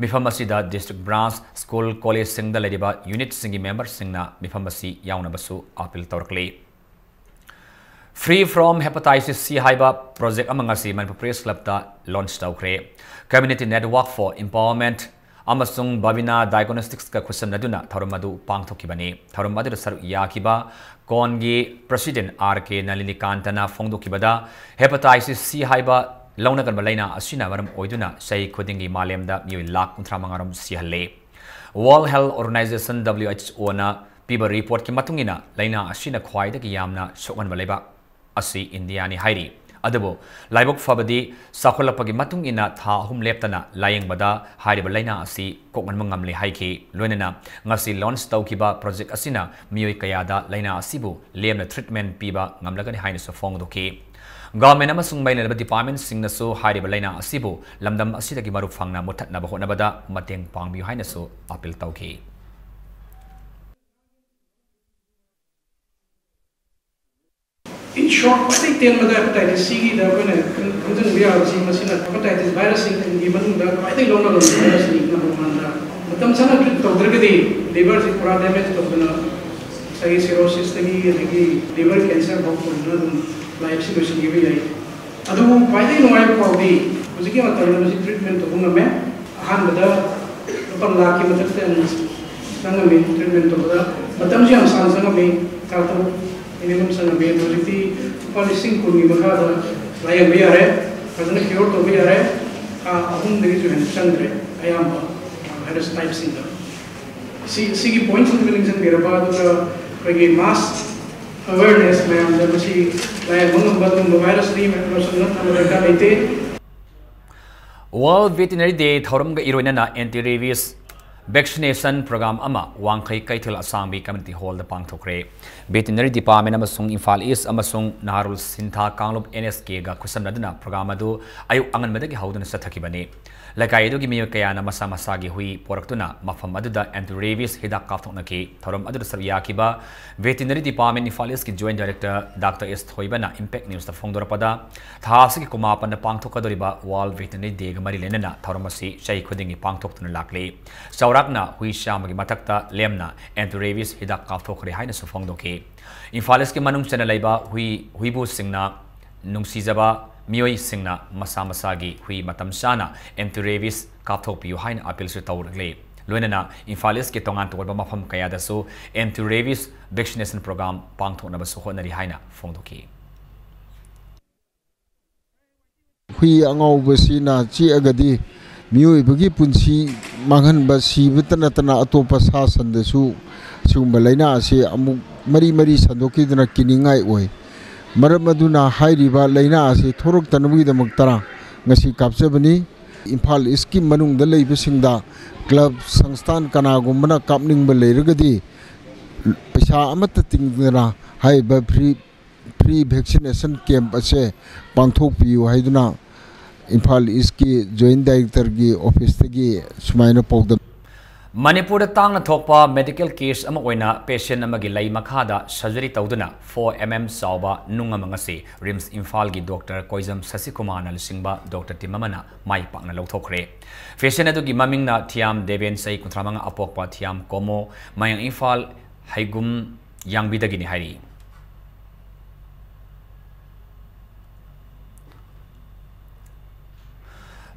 ꯃꯤꯐꯝ ꯑꯁꯤꯗ ꯗꯤꯁꯇ꯭ꯔꯤꯛ ꯕ꯭ꯔꯥꯟꯆ, ꯁ꯭ꯀꯨꯜ, ꯀꯣꯂꯦꯖꯁꯤꯡꯗ ꯂꯩꯔꯤꯕ ꯌꯨꯅꯤꯠꯁꯤꯡꯒꯤ ꯃꯦꯝꯕꯔꯁꯤꯡꯅ ꯃꯤꯐꯝ ꯑꯁꯤ ꯌꯥꯎꯅꯕꯁꯨ ꯑꯥꯄꯤꯜ ꯇꯧꯔꯛꯂꯤ꯫ Free from Hepatitis C ꯍꯥꯏꯕ ꯄ꯭ꯔꯣꯖꯦꯛ ꯑꯃ ꯉꯁꯤ ꯃꯅꯤꯄꯨꯔ ꯄ꯭ꯔꯦꯁ ꯀ꯭ꯂꯕꯇ ꯂꯣꯟꯆ ꯇꯧꯈ꯭ꯔꯦ꯫ Community Network for Empowerment ꯑꯃꯁꯨꯡ ꯕꯕꯤꯅꯥ ꯗꯥꯏꯒꯣꯅꯣꯁꯇꯤꯛꯁꯀ ꯈꯨꯠꯁꯝꯅꯗꯨꯅ ꯊꯧꯔꯝ ꯑꯗꯨ ꯄꯥꯡꯊꯣꯛꯈꯤꯕꯅꯤ꯫ ꯊꯧꯔꯝ ꯑꯗꯨꯗ ꯁꯔꯨꯛ ꯌꯥꯈꯤꯕ ꯀꯣꯟꯒꯤ ꯄ꯭ꯔꯁꯤꯗꯦꯟ ꯑꯥꯔ ꯀꯦ ꯅꯂꯤꯅꯤꯀꯥꯟꯇꯅ ꯐꯣꯡꯗꯣꯛꯈꯤꯕꯗ, ꯍꯦꯄꯥꯇꯥꯏꯇꯤꯁ ꯁꯤ ꯍꯥꯏꯕ ꯂꯧꯅꯒꯟꯕ ꯂꯥꯏꯅꯥ ꯑꯁꯤꯅ ꯃꯔꯝ ꯑꯣꯏꯗꯨꯅ ꯆꯍꯤ ꯈꯨꯗꯤꯡꯒꯤ ꯃꯥꯂꯦꯝꯗ ꯃꯤꯑꯣꯏ ꯂꯥꯈ ꯀꯨꯟꯊ꯭ꯔꯥ ꯃꯉꯥ ꯔꯣꯝ ꯁꯤꯍꯜꯂꯦ꯫ World Health Organization, W H O ꯅ ꯄꯤꯕ ꯔꯤꯄꯣꯔꯠꯀꯤ ꯃꯇꯨꯡ ꯏꯟꯅ, ꯂꯥꯏꯅꯥ ꯑꯁꯤꯅ ꯈ꯭ꯋꯥꯏꯗꯒꯤ ꯌꯥꯝꯅ ꯁꯣꯛꯍꯟꯕ ꯂꯩꯕꯥꯛ ꯑꯁꯤ ꯏꯟꯗꯤꯌꯥꯅꯤ ꯍꯥꯏꯔꯤ꯫ ꯑꯗꯨꯕꯨ ꯂꯥꯏꯕꯛ ꯐꯕꯗꯤ, ꯆꯥꯎꯈꯠꯂꯛꯄꯒꯤ ꯃꯇꯨꯡ ꯏꯟꯅ ꯊꯥ ꯑꯍꯨꯝ ꯂꯦꯞꯇꯅ ꯂꯥꯌꯦꯡꯕꯗ ꯍꯥꯏꯔꯤꯕ ꯂꯥꯏꯅꯥ ꯑꯁꯤ ꯀꯣꯛꯍꯟꯕ ꯉꯝꯂꯦ ꯍꯥꯏꯈꯤ꯫ ꯂꯣꯏꯅꯅ ꯉꯁꯤ ꯂꯣꯟꯆ ꯇꯧꯈꯤꯕ ꯄ꯭ꯔꯣꯖꯦꯛ ꯑꯁꯤꯅ ꯃꯤꯑꯣꯏ ꯀꯌꯥꯗ ꯂꯥꯏꯅꯥ ꯑꯁꯤꯕꯨ ꯂꯦꯝꯅ ꯇ꯭ꯔꯤꯠꯃꯦꯟ ꯄꯤꯕ ꯉꯝꯂꯒꯅꯤ ꯍꯥꯏꯅꯁꯨ ꯐꯣꯡꯗꯣꯛꯈꯤ꯫ ꯒꯚꯔꯟꯃꯦꯟꯠ ꯑꯃꯁꯨꯡ ꯃꯔꯤ ꯂꯩꯅꯕ ꯗꯤꯄꯥꯔꯠꯃꯦꯟꯠꯁꯤꯡꯅꯁꯨ ꯍꯥꯏꯔꯤꯕ ꯂꯥꯏꯅꯥ ꯑꯁꯤꯕꯨ ꯂꯝꯗꯝ ꯑꯁꯤꯗꯒꯤ ꯃꯔꯨ ꯐꯪꯅ ꯃꯨꯠꯊꯠꯅꯕ ꯍꯣꯠꯅꯕꯗ ꯃꯇꯦꯡ ꯄꯥꯡꯕꯤꯌꯨ ꯍꯥꯏꯅꯁꯨ ꯑꯥꯄꯤꯜ ꯇꯧꯈꯤ꯫ In short, ꯈ꯭ꯋꯥꯏꯗꯒꯤ ꯇꯦꯟꯕꯗ ꯍꯦꯄꯥꯇꯥꯏꯇꯤꯁ ꯁꯤꯒꯤꯗ ꯑꯩꯈꯣꯏꯅ ꯈꯪ-, ꯈꯪꯖꯤꯟꯕ ꯌꯥꯕꯁꯤ, ꯃꯁꯤꯅ ꯍꯦꯄꯥꯇꯥꯏꯇꯤꯁ ꯚꯥꯏꯔꯁꯁꯤꯡꯒꯤ ꯃꯅꯨꯡꯗ ꯈ꯭ꯋꯥꯏꯗꯒꯤ ꯂꯧꯅꯒꯟꯕ ꯚꯥꯏꯔꯁꯅꯤ꯫ ꯅꯝꯕꯔ ꯋꯥꯟꯗ, ꯃꯇꯝ ꯆꯥꯅ ꯇ꯭ꯔꯤꯠ ꯇꯧꯗ꯭ꯔꯒꯗꯤ ꯂꯤꯚꯔꯁꯤ ꯄꯨꯔꯥ ꯗꯦꯃꯦꯖ ꯇꯧꯗꯅ ꯉꯁꯥꯏꯒꯤ ꯁꯤꯔꯣꯁꯤꯁꯇꯒꯤ ꯑꯗꯒꯤ ꯂꯤꯚꯔ ꯀꯦꯟꯁꯔ ꯐꯥꯎ ꯄꯨꯗꯨꯅ ꯑꯗꯨꯝ ꯂꯥꯏꯐꯁꯤ ꯂꯣꯏꯁꯤꯟꯈꯤꯕ ꯌꯥꯏ꯫ ꯑꯗꯨꯕꯨ ꯈ꯭ꯋꯥꯏꯗꯒꯤ ꯅꯨꯡꯉꯥꯏꯕ ꯄꯥꯎꯗꯤ, ꯍꯧꯖꯤꯛꯀꯤ ꯃꯇꯝꯗ ꯃꯁꯤ ꯇ꯭ꯔꯤꯠꯃꯦꯟ ꯇꯧꯕ ꯉꯝꯃꯦ꯫ ꯑꯍꯥꯟꯕꯗ ꯂꯨꯄꯥ ꯂꯥꯈꯀꯤ ꯃꯊꯛꯇ ꯆꯪꯉꯝꯃꯤ ꯇ꯭ꯔꯤꯠꯃꯦꯟ ꯇꯧꯕꯗ꯫ ꯃꯇꯝꯁꯨ ꯌꯥꯝ ꯁꯥꯡꯅ ꯆꯪꯉꯝꯃꯤ, ꯊꯥ ꯇꯔꯨꯛ minimum ꯆꯪꯉꯝꯃꯤ꯫ ꯑꯗꯣ ꯍꯧꯖꯤꯛꯇꯤ ꯂꯨꯄꯥ ꯂꯤꯁꯤꯡ ꯀꯨꯟꯒꯤ ꯃꯈꯥꯗ ꯂꯥꯌꯦꯡꯕ ꯌꯥꯔꯦ, ꯐꯖꯅ ꯀ꯭ꯌꯣꯔ ꯇꯧꯕ ꯌꯥꯔꯦ꯫ ꯊꯥ ꯑꯍꯨꯝꯗꯒꯤꯁꯨ ꯍꯦꯟꯅ ꯆꯪꯗ꯭ꯔꯦ ꯑꯌꯥꯝꯕ ꯚꯥꯏꯔꯁ ꯇꯥꯏꯞꯁꯤꯡꯗ꯫ ꯁꯤ ꯁꯤꯒꯤ ꯄꯣꯏꯟꯠꯁꯤꯡꯁꯤꯒ ꯅꯤꯡꯁꯤꯡꯕꯤꯔꯕ, ꯑꯗꯨꯒ ꯑꯩꯈꯣꯏꯒꯤ ꯃꯥꯁ ꯑꯋꯦꯔꯅꯦꯁ ꯃꯌꯥꯝꯗ ꯃꯁꯤ ꯂꯥꯏꯌꯦꯡꯕ ꯉꯝꯕ ꯑꯗꯨꯒꯨꯝꯕ ꯚꯥꯏꯔꯁꯅꯤ, ꯃꯌꯥꯝ ꯂꯣꯠꯁꯤꯟꯅ ꯊꯝꯕ ꯗꯔꯀꯥꯔ ꯂꯩꯇꯦ꯫ World Veterinary Day ꯊꯧꯔꯝꯒ ꯏꯔꯣꯏꯅꯅ anti rabies vaccination program ꯑꯃ ꯋꯥꯡꯈꯩ ꯀꯩꯊꯦꯜ ꯑꯁꯥꯡꯕꯤ community hall ꯗ ꯄꯥꯡꯊꯣꯛꯈ꯭ꯔꯦ꯫ Veterinary Department ꯑꯃꯁꯨꯡ ꯏꯝꯐꯥꯜ ꯏꯁ ꯑꯃꯁꯨꯡ ꯅꯍꯥꯔꯨꯜ ꯁꯤꯟꯊꯥ ꯀꯥꯡꯂꯨꯞ N S K ꯒ ꯈꯨꯠꯁꯝꯅꯗꯨꯅ program ꯑꯗꯨ ꯑꯌꯨꯛ ꯑꯉꯟꯕꯗꯒꯤ ꯍꯧꯗꯨꯅ ꯆꯠꯊꯈꯤꯕꯅꯤ꯫ ꯂꯩꯀꯥꯏ ꯑꯗꯨꯒꯤ ꯃꯤꯑꯣꯏ ꯀꯌꯥꯅ ꯃꯁꯥ ꯃꯁꯥꯒꯤ ꯍꯨꯏ ꯄꯣꯔꯛꯇꯨꯅ ꯃꯐꯝ ꯑꯗꯨꯗ anti rabies ꯍꯤꯗꯥꯛ ꯀꯥꯞꯊꯣꯛꯅꯈꯤ꯫ ꯊꯧꯔꯝ ꯑꯗꯨꯗ ꯁꯔꯨꯛ ꯌꯥꯈꯤꯕ Veterinary Department ꯏꯝꯐꯥꯜ ꯏꯁꯀꯤ Joint Director Doctor S ꯊꯣꯏꯕꯅ Impact News ꯇ ꯐꯣꯡꯗꯣꯔꯛꯄꯗ, ꯊꯥ ꯑꯁꯤꯒꯤ ꯀꯨꯟꯃꯥꯄꯟꯗ ꯄꯥꯡꯊꯣꯛꯀꯗꯧꯔꯤꯕ World Veterinary Day ꯒ ꯃꯔꯤ ꯂꯩꯅꯅ ꯊꯧꯔꯝ ꯑꯁꯤ ꯆꯍꯤ ꯈꯨꯗꯤꯡꯒꯤ ꯄꯥꯡꯊꯣꯛꯇꯨꯅ ꯂꯥꯛꯂꯤ꯫ ꯆꯥꯎꯔꯥꯛꯅ ꯍꯨꯏ ꯆꯥꯝꯃꯒꯤ ꯃꯊꯛꯇ ꯂꯦꯝꯅ anti rabies ꯍꯤꯗꯥꯛ ꯀꯥꯞꯊꯣꯛꯈ꯭ꯔꯦ ꯍꯥꯏꯅꯁꯨ ꯐꯣꯡꯗꯣꯛꯈꯤ꯫ ꯏꯝꯐꯥꯜ ꯏꯁꯀꯤ ꯃꯅꯨꯡ ꯆꯟꯅ ꯂꯩꯕ ꯍꯨꯏ, ꯍꯨꯏꯕꯨꯁꯤꯡꯅ ꯅꯨꯡꯁꯤꯖꯕ ꯃꯤꯑꯣꯏꯁꯤꯡꯅ ꯃꯁꯥ ꯃꯁꯥꯒꯤ ꯍꯨꯏ ꯃꯇꯝ ꯆꯥꯅ anti rabies ꯀꯥꯞꯊꯣꯛꯄꯤꯌꯨ ꯍꯥꯏꯅ appeal ꯁꯨ ꯇꯧꯔꯛꯂꯤ꯫ ꯂꯣꯏꯅꯅ ꯏꯝꯐꯥꯜ ꯏꯁꯀꯤ ꯇꯣꯉꯥꯟ ꯇꯣꯉꯥꯟꯕ ꯃꯐꯝ ꯀꯌꯥꯗꯁꯨ anti rabies vaccination program ꯄꯥꯡꯊꯣꯛꯅꯕꯁꯨ ꯍꯣꯠꯅꯔꯤ ꯍꯥꯏꯅ ꯐꯣꯡꯗꯣꯛꯈꯤ꯫ ꯍꯨꯏ ꯑꯉꯥꯎꯕꯁꯤꯅ ꯆꯤꯛꯑꯒꯗꯤ ꯃꯤꯑꯣꯏꯕꯒꯤ ꯄꯨꯟꯁꯤ ꯃꯥꯡꯍꯟꯕ, ꯁꯤꯕꯇ ꯅꯠꯇꯅ ꯑꯇꯣꯞꯄ ꯁꯥ ꯁꯟꯗꯁꯨ ꯁꯤꯒꯨꯝꯕ ꯂꯥꯏꯅꯥ ꯑꯁꯤ ꯑꯃꯨꯛ ꯃꯔꯤ ꯃꯔꯤ ꯁꯟꯗꯣꯛꯈꯤꯗꯨꯅ ꯀꯤꯅꯤꯡꯉꯥꯏ ꯑꯣꯏ꯫ ꯃꯔꯝ ꯑꯗꯨꯅ ꯍꯥꯏꯔꯤꯕ ꯂꯥꯏꯅꯥ ꯑꯁꯤ ꯊꯣꯔꯛꯇꯅꯕꯒꯤꯗꯃꯛꯇ ꯉꯁꯤ ꯀꯥꯞꯆꯕꯅꯤ꯫ ꯏꯝꯐꯥꯜ ꯏꯁꯀꯤ ꯃꯅꯨꯡꯗ ꯂꯩꯕꯁꯤꯡꯗ club ꯁꯪꯁꯊꯥꯟ ꯀꯅꯥꯒꯨꯝꯕꯅ ꯀꯥꯞꯅꯤꯡꯕ ꯂꯩꯔꯒꯗꯤ ꯄꯩꯁꯥ ꯑꯃꯠꯇ ꯇꯤꯡꯗꯅ ꯍꯥꯏꯔꯤꯕ free, free vaccination camp ꯑꯁꯦ ꯄꯥꯡꯊꯣꯛꯄꯤꯌꯨ ꯍꯥꯏꯗꯨꯅ ꯏꯝꯐꯥꯜ ꯏꯁꯀꯤ Joint Director ꯒꯤ office ꯇꯒꯤ ꯁꯨꯃꯥꯏꯅ ꯄꯥꯎꯗꯝ꯫ ꯃꯅꯤꯄꯨꯔꯗ ꯇꯥꯡꯅ ꯊꯣꯛꯄ medical case ꯑꯃ ꯑꯣꯏꯅ patient ꯑꯃꯒꯤ ꯂꯩ ꯃꯈꯥꯗ surgery ꯇꯧꯗꯨꯅ four M M ꯆꯥꯎꯕ ꯅꯨꯡ ꯑꯃ ꯉꯁꯤ RIMS ꯏꯝꯐꯥꯜꯒꯤ Doctor ꯀꯣꯏꯖꯝ ꯁꯁꯤꯀꯨꯃꯥꯔꯅ ꯂꯨꯆꯤꯡꯕ doctor team ꯑꯃꯅ ꯃꯥꯏ ꯄꯥꯛꯅ ꯂꯧꯊꯣꯛꯈ꯭ꯔꯦ꯫ Patient ꯑꯗꯨꯒꯤ ꯃꯃꯤꯡꯅ ꯊꯤꯌꯥꯝ ꯗꯦꯕꯦꯟ, ꯆꯍꯤ ꯀꯨꯟꯊ꯭ꯔꯥ ꯃꯉꯥ, ꯑꯄꯣꯛꯄ ꯊꯤꯌꯥꯝ ꯀꯣꯃꯣ, ꯃꯌꯥꯡ ꯏꯝꯐꯥꯜ ꯍꯩꯒꯨꯝ ꯌꯥꯡꯕꯤꯗꯒꯤꯅꯤ ꯍꯥꯏꯔꯤ꯫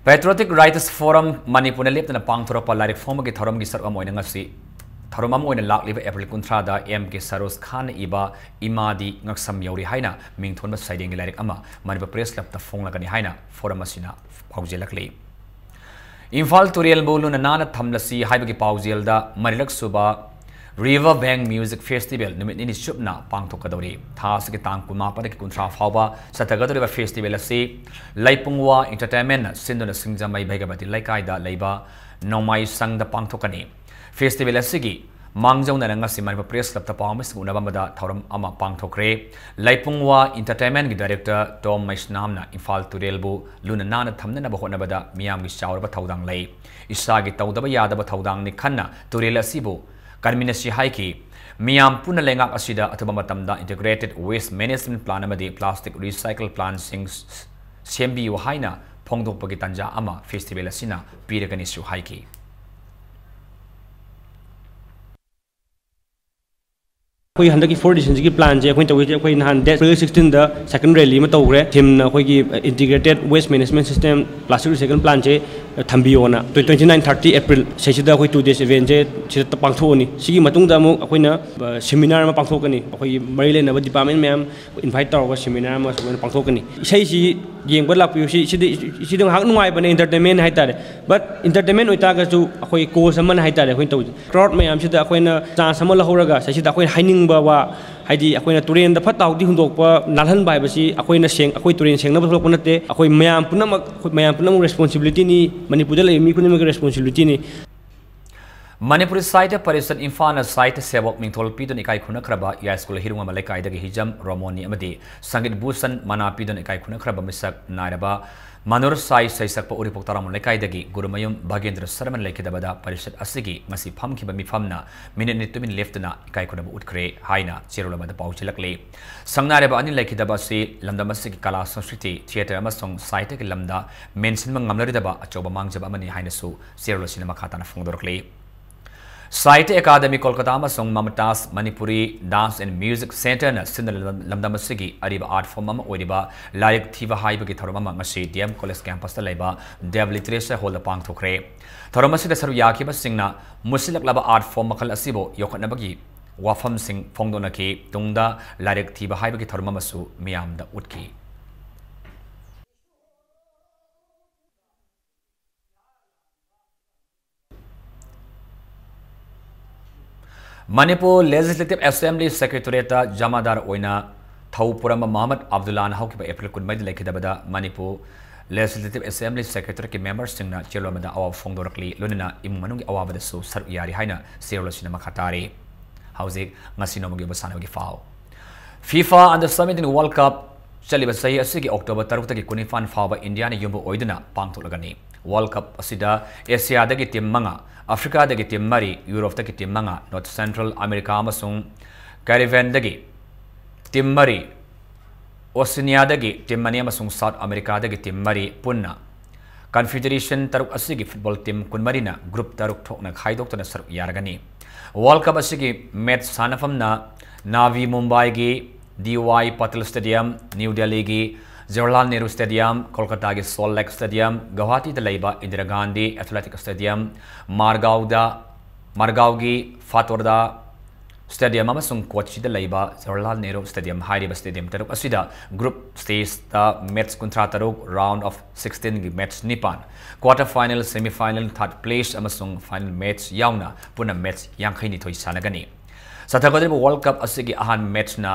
Patriotic Writers Forum ꯃꯅꯤꯄꯨꯔꯅ ꯂꯦꯞꯇꯅ ꯄꯥꯡꯊꯣꯔꯛꯄ ꯂꯥꯏꯔꯤꯛ ꯐꯣꯡꯕꯒꯤ ꯊꯧꯔꯝꯒꯤ ꯁꯔꯨꯛ ꯑꯃ ꯑꯣꯏꯅ ꯉꯁꯤ, ꯊꯧꯔꯝ ꯑꯃ ꯑꯣꯏꯅ ꯂꯥꯛꯂꯤꯕ April ꯀꯨꯟꯊ꯭ꯔꯥꯗ M K ꯁꯔꯣꯖ ꯈꯥꯟꯅ ꯏꯕ ꯏꯃꯥꯗꯤ ꯉꯛꯁꯝ ꯌꯧꯔꯤ ꯍꯥꯏꯅ ꯃꯤꯡꯊꯣꯟꯕ ꯁꯩꯔꯦꯡꯒꯤ ꯂꯥꯏꯔꯤꯛ ꯑꯃ ꯃꯅꯤꯄꯨꯔ Press Club ꯇ ꯐꯣꯡꯂꯒꯅꯤ ꯍꯥꯏꯅ forum ꯑꯁꯤꯅ ꯄꯥꯎꯖꯦꯜꯂꯛꯂꯤ꯫ ꯏꯝꯐꯥꯜ ꯇꯨꯔꯦꯜꯕꯨ ꯂꯨꯅ ꯅꯥꯟꯅ ꯊꯝꯂꯁꯤ ꯍꯥꯏꯕꯒꯤ ꯄꯥꯎꯖꯦꯜꯗ ꯃꯔꯤꯔꯛ ꯁꯨꯕ River Bank Music Festival ꯅꯨꯃꯤꯠ ꯅꯤꯅꯤ ꯆꯨꯞꯅ ꯄꯥꯡꯊꯣꯛꯀꯗꯧꯔꯤ꯫ ꯊꯥ ꯑꯁꯤꯒꯤ ꯇꯥꯡ ꯀꯨꯟꯃꯥꯄꯟꯗꯒꯤ ꯀꯨꯟꯊ꯭ꯔꯥ ꯐꯥꯎꯕ ꯆꯠꯊꯒꯗꯧꯔꯤꯕ festival ꯑꯁꯤ ꯂꯩꯄꯨꯡꯋꯥ Entertainment ꯅ ꯁꯤꯟꯗꯨꯅ ꯁꯤꯡꯖꯃꯩ ꯚꯩꯒꯕꯇꯤ ꯂꯩꯀꯥꯏꯗ ꯂꯩꯕ ꯅꯣꯡꯃꯥꯏ ꯁꯪꯗ ꯄꯥꯡꯊꯣꯛꯀꯅꯤ꯫ Festival ꯑꯁꯤꯒꯤ ꯃꯥꯡꯖꯧꯅꯅ ꯉꯁꯤ ꯃꯅꯤꯄꯨꯔ Press Club ꯇ ꯄꯥꯎꯃꯤꯁꯤꯡ ꯎꯅꯕ ꯑꯃꯗ ꯊꯧꯔꯝ ꯑꯃ ꯄꯥꯡꯊꯣꯛꯈ꯭ꯔꯦ꯫ ꯂꯩꯄꯨꯡꯋꯥ Entertainment ꯀꯤ Director ꯇꯣꯝ ꯃꯩꯁꯅꯥꯝꯅ ꯏꯝꯐꯥꯜ ꯇꯨꯔꯦꯜꯕꯨ ꯂꯨꯅ ꯅꯥꯟꯅ ꯊꯝꯅꯅꯕ ꯍꯣꯠꯅꯕꯗ ꯃꯤꯌꯥꯝꯒꯤ ꯆꯥꯎꯔꯕ ꯊꯧꯗꯥꯡ ꯂꯩ꯫ ꯏꯁꯥꯒꯤ ꯇꯧꯗꯕ ꯌꯥꯗꯕ ꯊꯧꯗꯥꯡꯅꯤ ꯈꯟꯅ ꯇꯨꯔꯦꯜ ꯑꯁꯤꯕꯨ ꯀꯟꯃꯤꯟꯅꯁꯤ ꯍꯥꯏꯈꯤ꯫ ꯃꯤꯌꯥꯝ ꯄꯨꯟꯅ ꯂꯩꯉꯥꯛ ꯑꯁꯤꯗ ꯑꯊꯨꯕ ꯃꯇꯝꯗ Integrated Waste Management Plan ꯑꯃꯗꯤ Plastic Recycle Plan ꯁꯤꯡ ꯁꯦꯝꯕꯤꯌꯨ ꯍꯥꯏꯅ ꯐꯣꯡꯗꯣꯛꯄꯒꯤ ꯇꯥꯟꯖꯥ ꯑꯃ festival ꯑꯁꯤꯅ ꯄꯤꯔꯒꯅꯤꯁꯨ ꯍꯥꯏꯈꯤ꯫ ꯑꯩꯈꯣꯏ ꯍꯟꯗꯛꯀꯤ fourth edition ꯁꯤꯒꯤ plan ꯁꯦ ꯑꯩꯈꯣꯏꯅ ꯇꯧꯔꯤꯁꯦ, ꯑꯩꯈꯣꯏ ꯅꯍꯥꯟ date April sixteen ꯗ second rally ꯑꯃ ꯇꯧꯈ꯭ꯔꯦ꯫ Theme ꯅ ꯑꯩꯈꯣꯏꯒꯤ, ꯑ, Integrated Waste Management System, Plastic Recycle Plan ꯁꯦ, ꯑ, ꯊꯝꯕꯤꯌꯣꯅ꯫ Twenty nine thirty April ꯁꯤꯗ ꯑꯩꯈꯣꯏ two days event ꯁꯦ ꯁꯤꯗ ꯄꯥꯡꯊꯣꯛꯑꯅꯤ꯫ ꯁꯤꯒꯤ ꯃꯇꯨꯡꯗ ꯑꯃꯨꯛ ꯑꯩꯈꯣꯏꯅ, ꯑ, seminar ꯑꯃ ꯄꯥꯡꯊꯣꯛꯀꯅꯤ꯫ ꯑꯩꯈꯣꯏꯒꯤ ꯃꯔꯤ ꯂꯩꯅꯕ department ꯃꯌꯥꯝ invite ꯇꯧꯔꯒ seminar ꯑꯃ ꯁꯨꯃꯥꯏꯅ ꯄꯥꯡꯊꯣꯛꯀꯅꯤ꯫ ꯏꯁꯩꯁꯤ ꯌꯦꯡꯕ ꯂꯥꯛꯄꯤꯌꯨ꯫ ꯁꯤ, ꯁꯤꯗꯤ, ꯁꯤꯗꯤ ꯉꯥꯏꯍꯥꯛ ꯅꯨꯡꯉꯥꯏꯕꯅꯦ, entertainment ꯍꯥꯏꯇꯥꯔꯦ꯫ But entertainment ꯑꯣꯏꯇꯥꯔꯒꯁꯨ ꯑꯩꯈꯣꯏ cause ꯑꯃꯅ ꯍꯥꯏꯇꯥꯔꯦ ꯑꯩꯈꯣꯏꯅ ꯇꯧꯔꯤꯁꯦ꯫ Crowd ꯃꯌꯥꯝꯁꯤꯗ ꯑꯩꯈꯣꯏꯅ chance ꯑꯃ ꯂꯧꯍꯧꯔꯒ ꯁꯤꯗ ꯑꯩꯈꯣꯏꯅ ꯍꯥꯏꯅꯤꯡꯕ ꯋꯥ, ꯍꯥꯏꯗꯤ ꯑꯩꯈꯣꯏꯅ ꯇꯨꯔꯦꯟꯗ ꯐꯠꯇ ꯍꯥꯎꯗꯤ ꯍꯨꯟꯗꯣꯛꯄ, ꯅꯥꯜꯍꯟꯕ ꯍꯥꯏꯕꯁꯤ ꯑꯩꯈꯣꯏꯅ ꯁꯦꯡ-, ꯑꯩꯈꯣꯏ ꯇꯨꯔꯦꯟ ꯁꯦꯡꯅꯕ ꯊꯣꯛꯂꯛꯄ ꯅꯠꯇꯦ꯫ ꯑꯩꯈꯣꯏ ꯃꯌꯥꯝ ꯄꯨꯝꯅꯃꯛ, ꯑꯩꯈꯣꯏ ꯃꯌꯥꯝ ꯄꯨꯝꯅꯃꯛ responsibility ꯅꯤ꯫ ꯃꯅꯤꯄꯨꯔꯗ ꯂꯩꯔꯤꯕ ꯃꯤ ꯈꯨꯗꯤꯡꯃꯛꯀꯤ responsibility ꯅꯤ꯫ ꯃꯅꯤꯄꯨꯔꯤ ꯁꯥꯍꯤꯇ꯭ꯌ ꯄꯔꯤꯁꯠ ꯏꯝꯐꯥꯜꯅ ꯁꯥꯍꯤꯇ꯭ꯌ ꯁꯦꯕꯣꯛ ꯃꯤꯡꯊꯣꯜ ꯄꯤꯗꯨꯅ ꯏꯀꯥꯏ ꯈꯨꯝꯅꯈ꯭ꯔꯕ ꯌꯥꯏꯁ꯭ꯀꯨꯜ ꯍꯤꯔꯨꯉꯝꯕ ꯂꯩꯀꯥꯏꯗꯒꯤ ꯍꯤꯖꯝ ꯔꯣꯃꯣꯅꯤ ꯑꯃꯗꯤ ꯁꯪꯒꯤꯠ ꯚꯨꯁꯟ ꯃꯅꯥ ꯄꯤꯗꯨꯅ ꯏꯀꯥꯏ ꯈꯨꯝꯅꯈ꯭ꯔꯕ ꯃꯤꯁꯛ ꯅꯥꯏꯔꯕ ꯃꯅꯣꯔ ꯁꯥꯏ ꯁꯩꯁꯛꯄ ꯎꯔꯤꯄꯣꯛ ꯇꯔꯥꯃꯨ ꯂꯩꯀꯥꯏꯗꯒꯤ ꯒꯨꯔꯨꯃꯌꯨꯝ ꯚꯥꯒꯦꯟꯗ꯭ꯔ ꯁꯔꯃꯟ ꯂꯩꯈꯤꯗꯕꯗ ꯄꯔꯤꯁꯠ ꯑꯁꯤꯒꯤ ꯉꯁꯤ ꯐꯝꯈꯤꯕ ꯃꯤꯐꯝꯅ ꯃꯤꯅꯤꯠ ꯅꯤꯅꯤ ꯇꯨꯃꯤꯟ ꯂꯦꯞꯇꯨꯅ ꯏꯀꯥꯏ ꯈꯨꯝꯅꯕ ꯎꯠꯈ꯭ꯔꯦ ꯍꯥꯏꯅ ꯆꯦꯔꯣꯜ ꯑꯃꯗ ꯄꯥꯎ ꯆꯦꯜꯂꯛꯂꯤ꯫ ꯁꯪꯅꯥꯏꯔꯕ ꯑꯅꯤ ꯂꯩꯈꯤꯗꯕ ꯑꯁꯤ ꯂꯝꯗꯝ ꯑꯁꯤꯒꯤ ꯀꯂꯥ, ꯁꯪꯁꯀ꯭ꯔꯤꯇꯤ, ꯊꯤꯌꯦꯇꯔ ꯑꯃꯁꯨꯡ ꯁꯥꯍꯤꯇ꯭ꯌꯒꯤ ꯂꯝꯗ ꯃꯦꯟꯁꯤꯟꯕ ꯉꯝꯂꯔꯣꯏꯗꯕ ꯑꯆꯧꯕ ꯃꯥꯡꯖꯕ ꯑꯃꯅꯤ ꯍꯥꯏꯅꯁꯨ ꯆꯦꯔꯣꯜ ꯑꯁꯤꯅ ꯃꯈꯥ ꯇꯥꯅ ꯐꯣꯡꯗꯣꯔꯛꯂꯤ꯫ ꯁꯥꯍꯤꯇ꯭ꯌ ꯑꯦꯀꯥꯗꯃꯤ ꯀꯣꯜꯀꯇꯥ ꯑꯃꯁꯨꯡ ꯃꯃꯇꯥꯖ Manipuri Dance and Music Centre ꯅ ꯁꯤꯟꯗꯨꯅ ꯂꯝ-, ꯂꯝꯗꯝ ꯑꯁꯤꯒꯤ ꯑꯔꯤꯕ art form ꯑꯃ ꯑꯣꯏꯔꯤꯕ ꯂꯥꯏꯔꯤꯛ ꯊꯤꯕ ꯍꯥꯏꯕꯒꯤ ꯊꯧꯔꯝ ꯑꯃ ꯉꯁꯤ D M College campus ꯇ ꯂꯩꯕ Dev Literature Hall ꯗ ꯄꯥꯡꯊꯣꯛꯈ꯭ꯔꯦ꯫ ꯊꯧꯔꯝ ꯑꯁꯤꯗ ꯁꯔꯨꯛ ꯌꯥꯈꯤꯕꯁꯤꯡꯅ ꯃꯨꯁꯤꯜꯂꯛꯂꯕ art form ꯃꯈꯜ ꯑꯁꯤꯕꯨ ꯌꯣꯛꯈꯠꯅꯕꯒꯤ ꯋꯥꯐꯝꯁꯤꯡ ꯐꯣꯡꯗꯣꯛꯅꯈꯤ꯫ ꯇꯨꯡꯗ ꯂꯥꯏꯔꯤꯛ ꯊꯤꯕ ꯍꯥꯏꯕꯒꯤ ꯊꯧꯔꯝ ꯑꯃꯁꯨ ꯃꯤꯌꯥꯝꯗ ꯎꯠꯈꯤ꯫ ꯃꯅꯤꯄꯨꯔ Legislative Assembly Secretariat ꯇ ꯖꯃꯥꯗꯥꯔ ꯑꯣꯏꯅ ꯊꯧ ꯄꯨꯔꯝꯕ ꯃꯣꯍꯝꯃꯗ ꯑꯕꯗꯨꯜꯂꯥꯅ ꯍꯧꯈꯤꯕ ꯑꯦꯄ꯭ꯔꯤꯜ ꯀꯨꯟꯃꯔꯤꯗ ꯂꯩꯈꯤꯗꯕꯗ ꯃꯅꯤꯄꯨꯔ Legislative Assembly Secretariat ꯀꯤ member ꯁꯤꯡꯅ ꯆꯦꯔꯣꯜ ꯑꯃꯗ ꯑꯋꯥꯕ ꯐꯣꯡꯗꯣꯔꯛꯂꯤ, ꯂꯣꯏꯅꯅ ꯏꯃꯨꯡ ꯃꯅꯨꯡꯒꯤ ꯑꯋꯥꯕꯗꯁꯨ ꯁꯔꯨꯛ ꯌꯥꯔꯤ ꯍꯥꯏꯅ ꯆꯦꯔꯣꯜ ꯑꯁꯤꯅ ꯃꯈꯥ ꯇꯥꯔꯤ꯫ ꯍꯧꯖꯤꯛ ꯉꯁꯤ ꯅꯣꯡꯃꯒꯤ ꯑꯣꯏꯕ ꯁꯥꯟꯅꯕꯒꯤ ꯄꯥꯎ꯫ FIFA Under seventeen World Cup ꯆꯠꯂꯤꯕ ꯆꯍꯤ ꯑꯁꯤꯒꯤ ꯑꯣꯛꯇꯣꯕꯔ ꯇꯔꯨꯛꯇꯒꯤ ꯀꯨꯟꯅꯤꯄꯥꯟ ꯐꯥꯎꯕ ꯏꯟꯗꯤꯌꯥꯅ ꯌꯨꯝꯕꯨ ꯑꯣꯏꯗꯨꯅ ꯄꯥꯡꯊꯣꯛꯂꯒꯅꯤ꯫ World Cup ꯑꯁꯤꯗ ꯑꯦꯁꯤꯌꯥꯗꯒꯤ ꯇꯤꯝ ꯃꯉꯥ, ꯑꯐ꯭ꯔꯤꯀꯥꯗꯒꯤ ꯇꯤꯝ ꯃꯔꯤ, ꯌꯨꯔꯣꯞꯇꯒꯤ ꯇꯤꯝ ꯃꯉꯥ, ꯅꯣꯔꯠ ꯁꯦꯟꯇ꯭ꯔꯦꯜ ꯑꯃꯦꯔꯤꯀꯥ ꯑꯃꯁꯨꯡ ꯀꯦꯔꯤꯕꯤꯌꯟꯗꯒꯤ ꯇꯤꯝ ꯃꯔꯤ, ꯑꯣꯁꯤꯅꯤꯌꯥꯗꯒꯤ ꯇꯤꯝ ꯑꯅꯤ ꯑꯃꯁꯨꯡ ꯁꯥꯎꯠ ꯑꯃꯦꯔꯤꯀꯥꯗꯒꯤ ꯇꯤꯝ ꯃꯔꯤ, ꯄꯨꯟꯅ ꯀꯟꯐꯦꯗꯔꯦꯁꯟ ꯇꯔꯨꯛ ꯑꯁꯤꯒꯤ ꯐꯨꯠꯕꯣꯜ ꯇꯤꯝ ꯀꯨꯟꯃꯔꯤꯅ ꯒ꯭ꯔꯨꯞ ꯇꯔꯨꯛ ꯊꯣꯛꯅ ꯈꯥꯏꯗꯣꯛꯇꯨꯅ ꯁꯔꯨꯛ ꯌꯥꯔꯒꯅꯤ꯫ World Cup ꯑꯁꯤꯒꯤ ꯃꯦꯆ ꯁꯥꯟꯅꯐꯝꯅ ꯅꯥꯚꯤ ꯃꯨꯝꯕꯥꯏꯒꯤ ꯗꯤ ꯋꯥꯏ ꯄꯥꯇꯤꯜ ꯁ꯭ꯇꯦꯗꯤꯌꯝ, ꯅ꯭ꯌꯨ ꯗꯦꯜꯂꯤꯒꯤ ꯖꯋꯥꯍꯔꯂꯥꯜ ꯅꯦꯍꯔꯨ ꯁ꯭ꯇꯦꯗꯤꯌꯝ, ꯀꯣꯜꯀꯇꯥꯒꯤ ꯁꯣꯜ ꯂꯦꯛ ꯁ꯭ꯇꯦꯗꯤꯌꯝ, ꯒꯧꯍꯥꯇꯤꯗ ꯂꯩꯕ Indira Gandhi athletic stadium, ꯃꯥꯔꯒꯥꯎꯗ, ꯃꯥꯔꯒꯥꯎꯒꯤ ꯐꯥꯇꯣꯔꯗꯥ stadium ꯑꯃꯁꯨꯡ ꯀꯣꯆꯤꯗ ꯂꯩꯕ ꯖꯋꯥꯍꯔꯂꯥꯜ ꯅꯦꯍꯔꯨ ꯁ꯭ꯇꯦꯗꯤꯌꯝ ꯍꯥꯏꯔꯤꯕ ꯁ꯭ꯇꯦꯗꯤꯌꯝ ꯇꯔꯨꯛ ꯑꯁꯤꯗ ꯒ꯭ꯔꯨꯞ ꯁ꯭ꯇꯦꯖꯇ ꯃꯦꯆ ꯀꯨꯟꯊ꯭ꯔꯥ ꯇꯔꯨꯛ, round of sixteen ꯒꯤ ꯃꯦꯆ ꯅꯤꯄꯥꯟ, quarter final, semi final, third place ꯑꯃꯁꯨꯡ final match ꯌꯥꯎꯅ ꯄꯨꯟꯅ ꯃꯦꯆ ꯌꯥꯡꯈꯩꯅꯤꯊꯣꯏ ꯁꯥꯟꯅꯒꯅꯤ꯫ ꯆꯠꯊꯒꯗꯧꯔꯤꯕ World Cup ꯑꯁꯤꯒꯤ ꯑꯍꯥꯟꯕ ꯃꯦꯆꯅ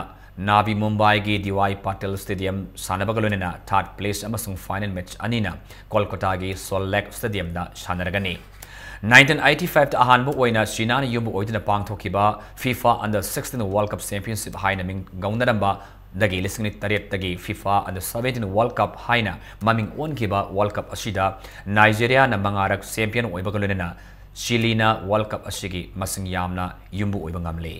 ꯅꯥꯚꯤ ꯃꯨꯝꯕꯥꯏꯒꯤ ꯗꯤ ꯋꯥꯏ ꯄꯥꯇꯤꯜ ꯁ꯭ꯇꯦꯗꯤꯌꯝ ꯁꯥꯟꯅꯕꯒ ꯂꯣꯏꯅꯅ third place ꯑꯃꯁꯨꯡ final match ꯑꯅꯤꯅ ꯀꯣꯜꯀꯇꯥꯒꯤ ꯁꯣꯜ ꯂꯦꯛ ꯁ꯭ꯇꯦꯗꯤꯌꯝꯗ ꯁꯥꯟꯅꯔꯒꯅꯤ꯫ Nineteen eighty-five ꯇ ꯑꯍꯥꯟꯕ ꯑꯣꯏꯅ ꯆꯤꯅꯥꯅ ꯌꯨꯝꯕꯨ ꯑꯣꯏꯗꯨꯅ ꯄꯥꯡꯊꯣꯛꯈꯤꯕ FIFA Under sixteen World Cup Championship ꯍꯥꯏꯅ ꯃꯤꯡ ꯒꯧꯅꯔꯝꯕ ꯗꯒꯤ ꯂꯤꯁꯤꯡ ꯑꯅꯤ ꯇꯔꯦꯠꯇꯒꯤ FIFA Under seventeen World Cup ꯍꯥꯏꯅ ꯃꯃꯤꯡ ꯑꯣꯟꯈꯤꯕ World Cup ꯑꯁꯤꯗ ꯅꯥꯏꯖꯦꯔꯤꯌꯥꯅ ꯃꯉꯥꯔꯛ champion ꯑꯣꯏꯕꯒ ꯂꯣꯏꯅꯅ ꯆꯤꯂꯤꯅ World Cup ꯑꯁꯤꯒꯤ ꯃꯁꯤꯡ ꯌꯥꯝꯅ ꯌꯨꯝꯕꯨ ꯑꯣꯏꯕ ꯉꯝꯂꯤ꯫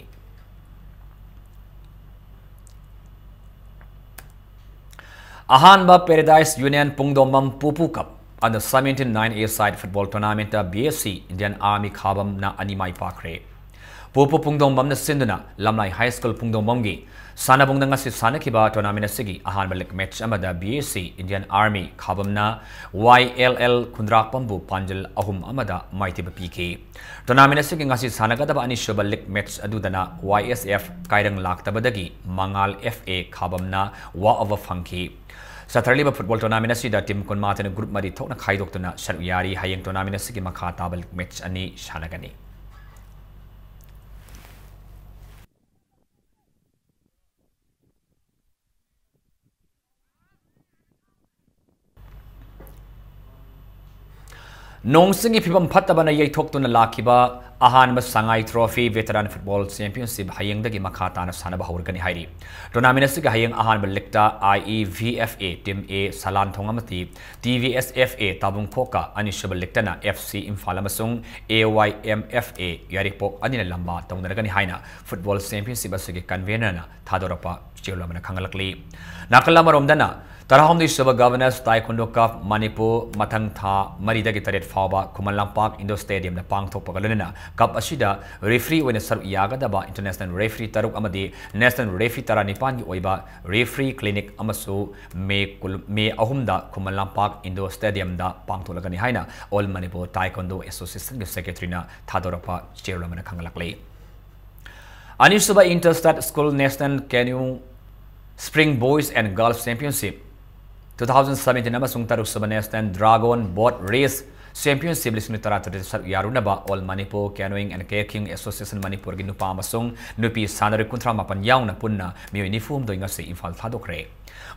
ꯑꯍꯥꯟꯕ Paradise Union ꯄꯨꯡꯗꯣꯡꯕꯝ ꯄꯨꯄꯨ Cup Under seventeen nine A side football tournament ꯇ BSC Indian Army ꯈꯥꯕꯝꯅ ꯑꯅꯤ ꯃꯥꯏ ꯄꯥꯛꯈ꯭ꯔꯦ꯫ ꯄꯨꯄꯨ ꯄꯨꯡꯗꯣꯡꯕꯝꯅ ꯁꯤꯟꯗꯨꯅ ꯂꯝꯂꯥꯏ High School ꯄꯨꯡꯗꯣꯡꯕꯝꯒꯤ ꯁꯥꯟꯅꯕꯨꯡꯗ ꯉꯁꯤ ꯁꯥꯟꯅꯈꯤꯕ tournament ꯑꯁꯤꯒꯤ ꯑꯍꯥꯟꯕ league match ꯑꯃꯗ BSC Indian Army ꯈꯥꯕꯝꯅ YLL ꯈꯨꯟꯗ꯭ꯔꯥꯛꯄꯝꯕꯨ ꯄꯥꯟꯖꯜ ꯑꯍꯨꯝ ꯑꯃꯗ ꯃꯥꯏꯊꯤꯕ ꯄꯤꯈꯤ꯫ Tournament ꯑꯁꯤꯒꯤ ꯉꯁꯤ ꯁꯥꯟꯅꯒꯗꯕ ꯑꯅꯤꯁꯨꯕ league match ꯑꯗꯨꯗꯅ YSF ꯀꯥꯏꯔꯪ ꯂꯥꯛꯇꯕꯗꯒꯤ ꯃꯉꯥꯜ FA ꯈꯥꯕꯝꯅ walk over ꯐꯪꯈꯤ꯫ ꯆꯠꯊꯔꯛꯂꯤꯕ football tournament ꯑꯁꯤꯗ team ꯀꯨꯟꯃꯥꯊꯣꯏꯅ group ꯃꯔꯤ ꯊꯣꯛꯅ ꯈꯥꯏꯗꯣꯛꯇꯨꯅ ꯁꯔꯨꯛ ꯌꯥꯔꯤ꯫ ꯍꯌꯦꯡ tournament ꯑꯁꯤꯒꯤ ꯃꯈꯥ ꯇꯥꯕ league match ꯑꯅꯤ ꯁꯥꯟꯅꯒꯅꯤ꯫ ꯅꯣꯡ ꯆꯤꯡꯒꯤ ꯐꯤꯕꯝ ꯐꯠꯇꯕꯅ ꯌꯩꯊꯣꯛꯇꯨꯅ ꯂꯥꯛꯈꯤꯕ ꯑꯍꯥꯟꯕ ꯁꯉꯥꯏ Trophy Veteran Football Championship ꯍꯌꯦꯡꯗꯒꯤ ꯃꯈꯥ ꯇꯥꯅ ꯁꯥꯟꯅꯕ ꯍꯧꯔꯒꯅꯤ ꯍꯥꯏꯔꯤ꯫ Tournament ꯑꯁꯤꯒꯤ ꯍꯌꯦꯡ ꯑꯍꯥꯟꯕ ꯂꯤꯛꯇ I E V F A Team A ꯁꯂꯥꯟꯊꯣꯡ ꯑꯃꯗꯤ T V S F A ꯇꯥꯕꯨꯡꯈꯣꯛꯀ, ꯑꯅꯤꯁꯨꯕ ꯂꯤꯛꯇꯅ F C ꯏꯝꯐꯥꯜ ꯑꯃꯁꯨꯡ A Y M F A ꯌꯥꯏꯔꯤꯄꯣꯛ ꯑꯅꯤꯅ ꯂꯝꯕꯥ ꯇꯧꯅꯔꯒꯅꯤ ꯍꯥꯏꯅ Football Championship ꯑꯁꯤꯒꯤ convenorꯅ ꯊꯥꯗꯣꯔꯛꯄ ꯆꯦꯔꯣꯜ ꯑꯃꯅ ꯈꯪꯍꯜꯂꯛꯂꯤ꯫ ꯅꯥꯀꯜ ꯑꯃꯔꯣꯝꯗꯅ, ꯇꯔꯥꯍꯨꯝꯗꯣꯏꯁꯨꯕ Governors Taekwondo Cup ꯃꯅꯤꯄꯨꯔ ꯃꯊꯪ ꯊꯥ ꯃꯔꯤꯗꯒꯤ ꯇꯔꯦꯠ ꯐꯥꯎꯕ ꯈꯨꯃꯟ ꯂꯝꯄꯥꯛ Indoor Stadiumꯗ ꯄꯥꯡꯊꯣꯛꯄꯒ ꯂꯣꯏꯅꯅ cup ꯑꯁꯤꯗ referee ꯑꯣꯏꯅ ꯁꯔꯨꯛ ꯌꯥꯒꯗꯕ international referee ꯇꯔꯨꯛ ꯑꯃꯗꯤ national referee ꯇꯔꯥꯅꯤꯄꯥꯟꯒꯤ ꯑꯣꯏꯕ referee clinic ꯑꯃꯁꯨ ꯃꯦ ꯀꯨꯟ, ꯃꯦ ꯑꯍꯨꯝꯗ ꯈꯨꯃꯟ ꯂꯝꯄꯥꯛ Indoor Stadiumꯗ ꯄꯥꯡꯊꯣꯛꯂꯒꯅꯤ ꯍꯥꯏꯅ All Manipur Taekwondo Associationꯒꯤ secretaryꯅ ꯊꯥꯗꯣꯔꯛꯄ ꯆꯦꯔꯣꯜ ꯑꯃꯅ ꯈꯪꯍꯜꯂꯛꯂꯤ꯫ ꯑꯅꯤꯁꯨꯕ Inter-State School National Canoe Spring Boys and Girls Championship two thousand seventeen ꯑꯃꯁꯨꯡ ꯇꯔꯨꯛꯁꯨꯕ National Dragon Boat Race Championship ꯂꯤꯁꯤꯡ ꯇꯔꯥꯇꯔꯦꯠ ꯁꯔꯨꯛ ꯌꯥꯔꯨꯅꯕ All Manipur Canoeing and Kayaking Association ꯃꯅꯤꯄꯨꯔꯒꯤ ꯅꯨꯄꯥ ꯑꯃꯁꯨꯡ ꯅꯨꯄꯤ ꯁꯥꯟꯅꯔꯣꯏ ꯀꯨꯟꯊ꯭ꯔꯥ ꯃꯥꯄꯟ ꯌꯥꯎꯅ ꯄꯨꯟꯅ ꯃꯤꯑꯣꯏ ꯅꯤꯐꯨ ꯍꯨꯝꯗꯣꯏ ꯉꯁꯤ ꯏꯝꯐꯥꯜ ꯊꯥꯗꯣꯛꯈ꯭ꯔꯦ꯫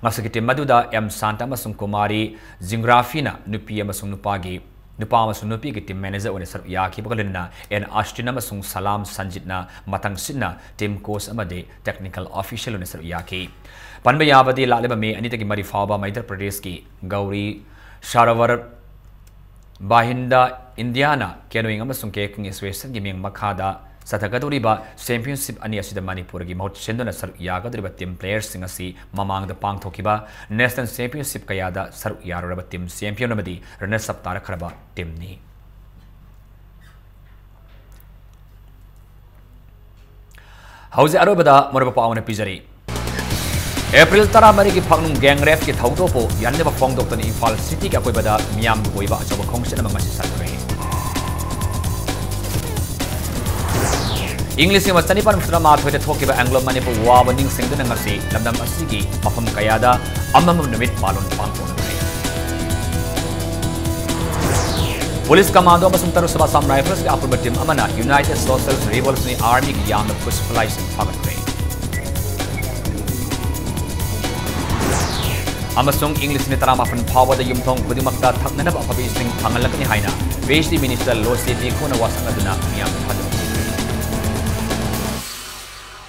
ꯉꯁꯤꯒꯤ team ꯑꯗꯨꯗ M ꯁꯥꯟꯇ ꯑꯃꯁꯨꯡ ꯀꯨꯃꯥꯔꯤ ꯖꯤꯡꯒ꯭ꯔꯥꯐꯤꯅ ꯅꯨꯄꯤ ꯑꯃꯁꯨꯡ ꯅꯨꯄꯥꯒꯤ, ꯅꯨꯄꯥ ꯑꯃꯁꯨꯡ ꯅꯨꯄꯤꯒꯤ team manager ꯑꯣꯏꯅ ꯁꯔꯨꯛ ꯌꯥꯈꯤꯕꯒ ꯂꯣꯏꯅꯅ N ꯑꯁꯇꯤꯟ ꯑꯃꯁꯨꯡ ꯁꯂꯥꯝ ꯁꯟꯖꯤꯠꯅ ꯃꯊꯪꯁꯤꯠꯅ team coach ꯑꯃꯗꯤ technical official ꯑꯣꯏꯅ ꯁꯔꯨꯛ ꯌꯥꯈꯤ꯫ ꯄꯟꯕ ꯌꯥꯕꯗꯤ, ꯂꯥꯛꯂꯤꯕ ꯃꯦ ꯑꯅꯤꯗꯒꯤ ꯃꯔꯤ ꯐꯥꯎꯕ ꯃꯙ꯭ꯌ ꯄ꯭ꯔꯗꯦꯁꯀꯤ ꯒꯧꯔꯤ ꯁꯥꯔꯣꯚꯔ ꯚꯥꯍꯤꯟꯗ ꯏꯟꯗꯤꯌꯥꯅ Canoeing ꯑꯃꯁꯨꯡ Kayaking Associationꯒꯤ ꯃꯤꯡ ꯃꯈꯥꯗ ꯆꯠꯊꯒꯗꯧꯔꯤꯕ championship ꯑꯅꯤ ꯑꯁꯤꯗ ꯃꯅꯤꯄꯨꯔꯒꯤ ꯃꯍꯨꯠ ꯁꯤꯟꯗꯨꯅ ꯁꯔꯨꯛ ꯌꯥꯒꯗꯧꯔꯤꯕ team playerꯁꯤꯡ ꯑꯁꯤ ꯃꯃꯥꯡꯗ ꯄꯥꯡꯊꯣꯛꯈꯤꯕ national championship ꯀꯌꯥꯗ ꯁꯔꯨꯛ ꯌꯥꯔꯨꯔꯕ team champion ꯑꯃꯗꯤ runners up ꯇꯥꯔꯛꯈ꯭ꯔꯕ teamꯅꯤ꯫ ꯍꯧꯖꯤꯛ ꯑꯔꯣꯏꯕꯗ ꯃꯔꯨꯑꯣꯏꯕ ꯄꯥꯎ ꯑꯃ ꯄꯤꯖꯔꯤ꯫ ꯑꯦꯄ꯭ꯔꯤꯜ ꯇꯔꯥꯃꯔꯤꯒꯤ ꯐꯥꯛꯅꯨꯡ gang rapeꯀꯤ ꯊꯧꯗꯣꯛꯄꯨ ꯌꯥꯅꯤꯡꯗꯕ ꯐꯣꯡꯗꯣꯛꯇꯨꯅ ꯏꯝꯐꯥꯜ cityꯒꯤ ꯑꯀꯣꯏꯕꯗ ꯃꯤꯌꯥꯝꯒꯤ ꯑꯣꯏꯕ ꯑꯆꯧꯕ ꯈꯣꯡꯆꯠ ꯑꯃ ꯉꯁꯤ ꯆꯠꯊꯔꯦ꯫ ꯏꯪ ꯂꯤꯁꯤꯡ ꯑꯃ ꯆꯅꯤꯄꯥꯟ ꯍꯨꯝꯐꯨꯇꯔꯥ ꯃꯥꯊꯣꯏꯗ ꯊꯣꯛꯈꯤꯕ Anglo Manipur War ꯕꯨ ꯅꯤꯡꯁꯤꯡꯗꯨꯅ ꯉꯁꯤ ꯂꯝꯗꯝ ꯑꯁꯤꯒꯤ ꯃꯐꯝ ꯀꯌꯥꯗ ꯑꯃꯝꯕ ꯅꯨꯃꯤꯠ ꯄꯥꯂꯟ ꯄꯥꯡꯊꯣꯛꯅꯈ꯭ꯔꯦ꯫ Police Commando ꯑꯃꯁꯨꯡ ꯇꯔꯨꯛꯁꯨꯕ Assam Riflesꯀꯤ ꯑꯄꯨꯟꯕ team ꯑꯃꯅ United Social Revolutionary Armyꯒꯤ ꯌꯥꯝꯅ ꯈꯨꯠꯁꯨ ꯈꯨꯠꯂꯥꯏꯁꯤꯡ ꯐꯥꯒꯠꯈ꯭ꯔꯦ꯫ ꯑꯃꯁꯨꯡ ꯏꯪ ꯂꯤꯁꯤꯡ ꯑꯅꯤ ꯇꯔꯥꯃꯥꯄꯟ ꯐꯥꯎꯕꯗ ꯌꯨꯝꯊꯣꯡ ꯈꯨꯗꯤꯡꯃꯛꯇ ꯊꯛꯅꯅꯕ ꯑꯐꯕ ꯏꯁꯤꯡ ꯐꯪꯍꯜꯂꯛꯀꯅꯤ ꯍꯥꯏꯅ ꯄꯤ ꯑꯩꯆ ꯗꯤ ꯃꯤꯅꯤꯁꯇꯔ ꯂꯣꯁꯦ ꯇꯦꯈꯣꯅ ꯋꯥꯁꯛ ꯑꯗꯨꯅ ꯃꯤꯌꯥꯝꯗ ꯊꯥꯖꯕ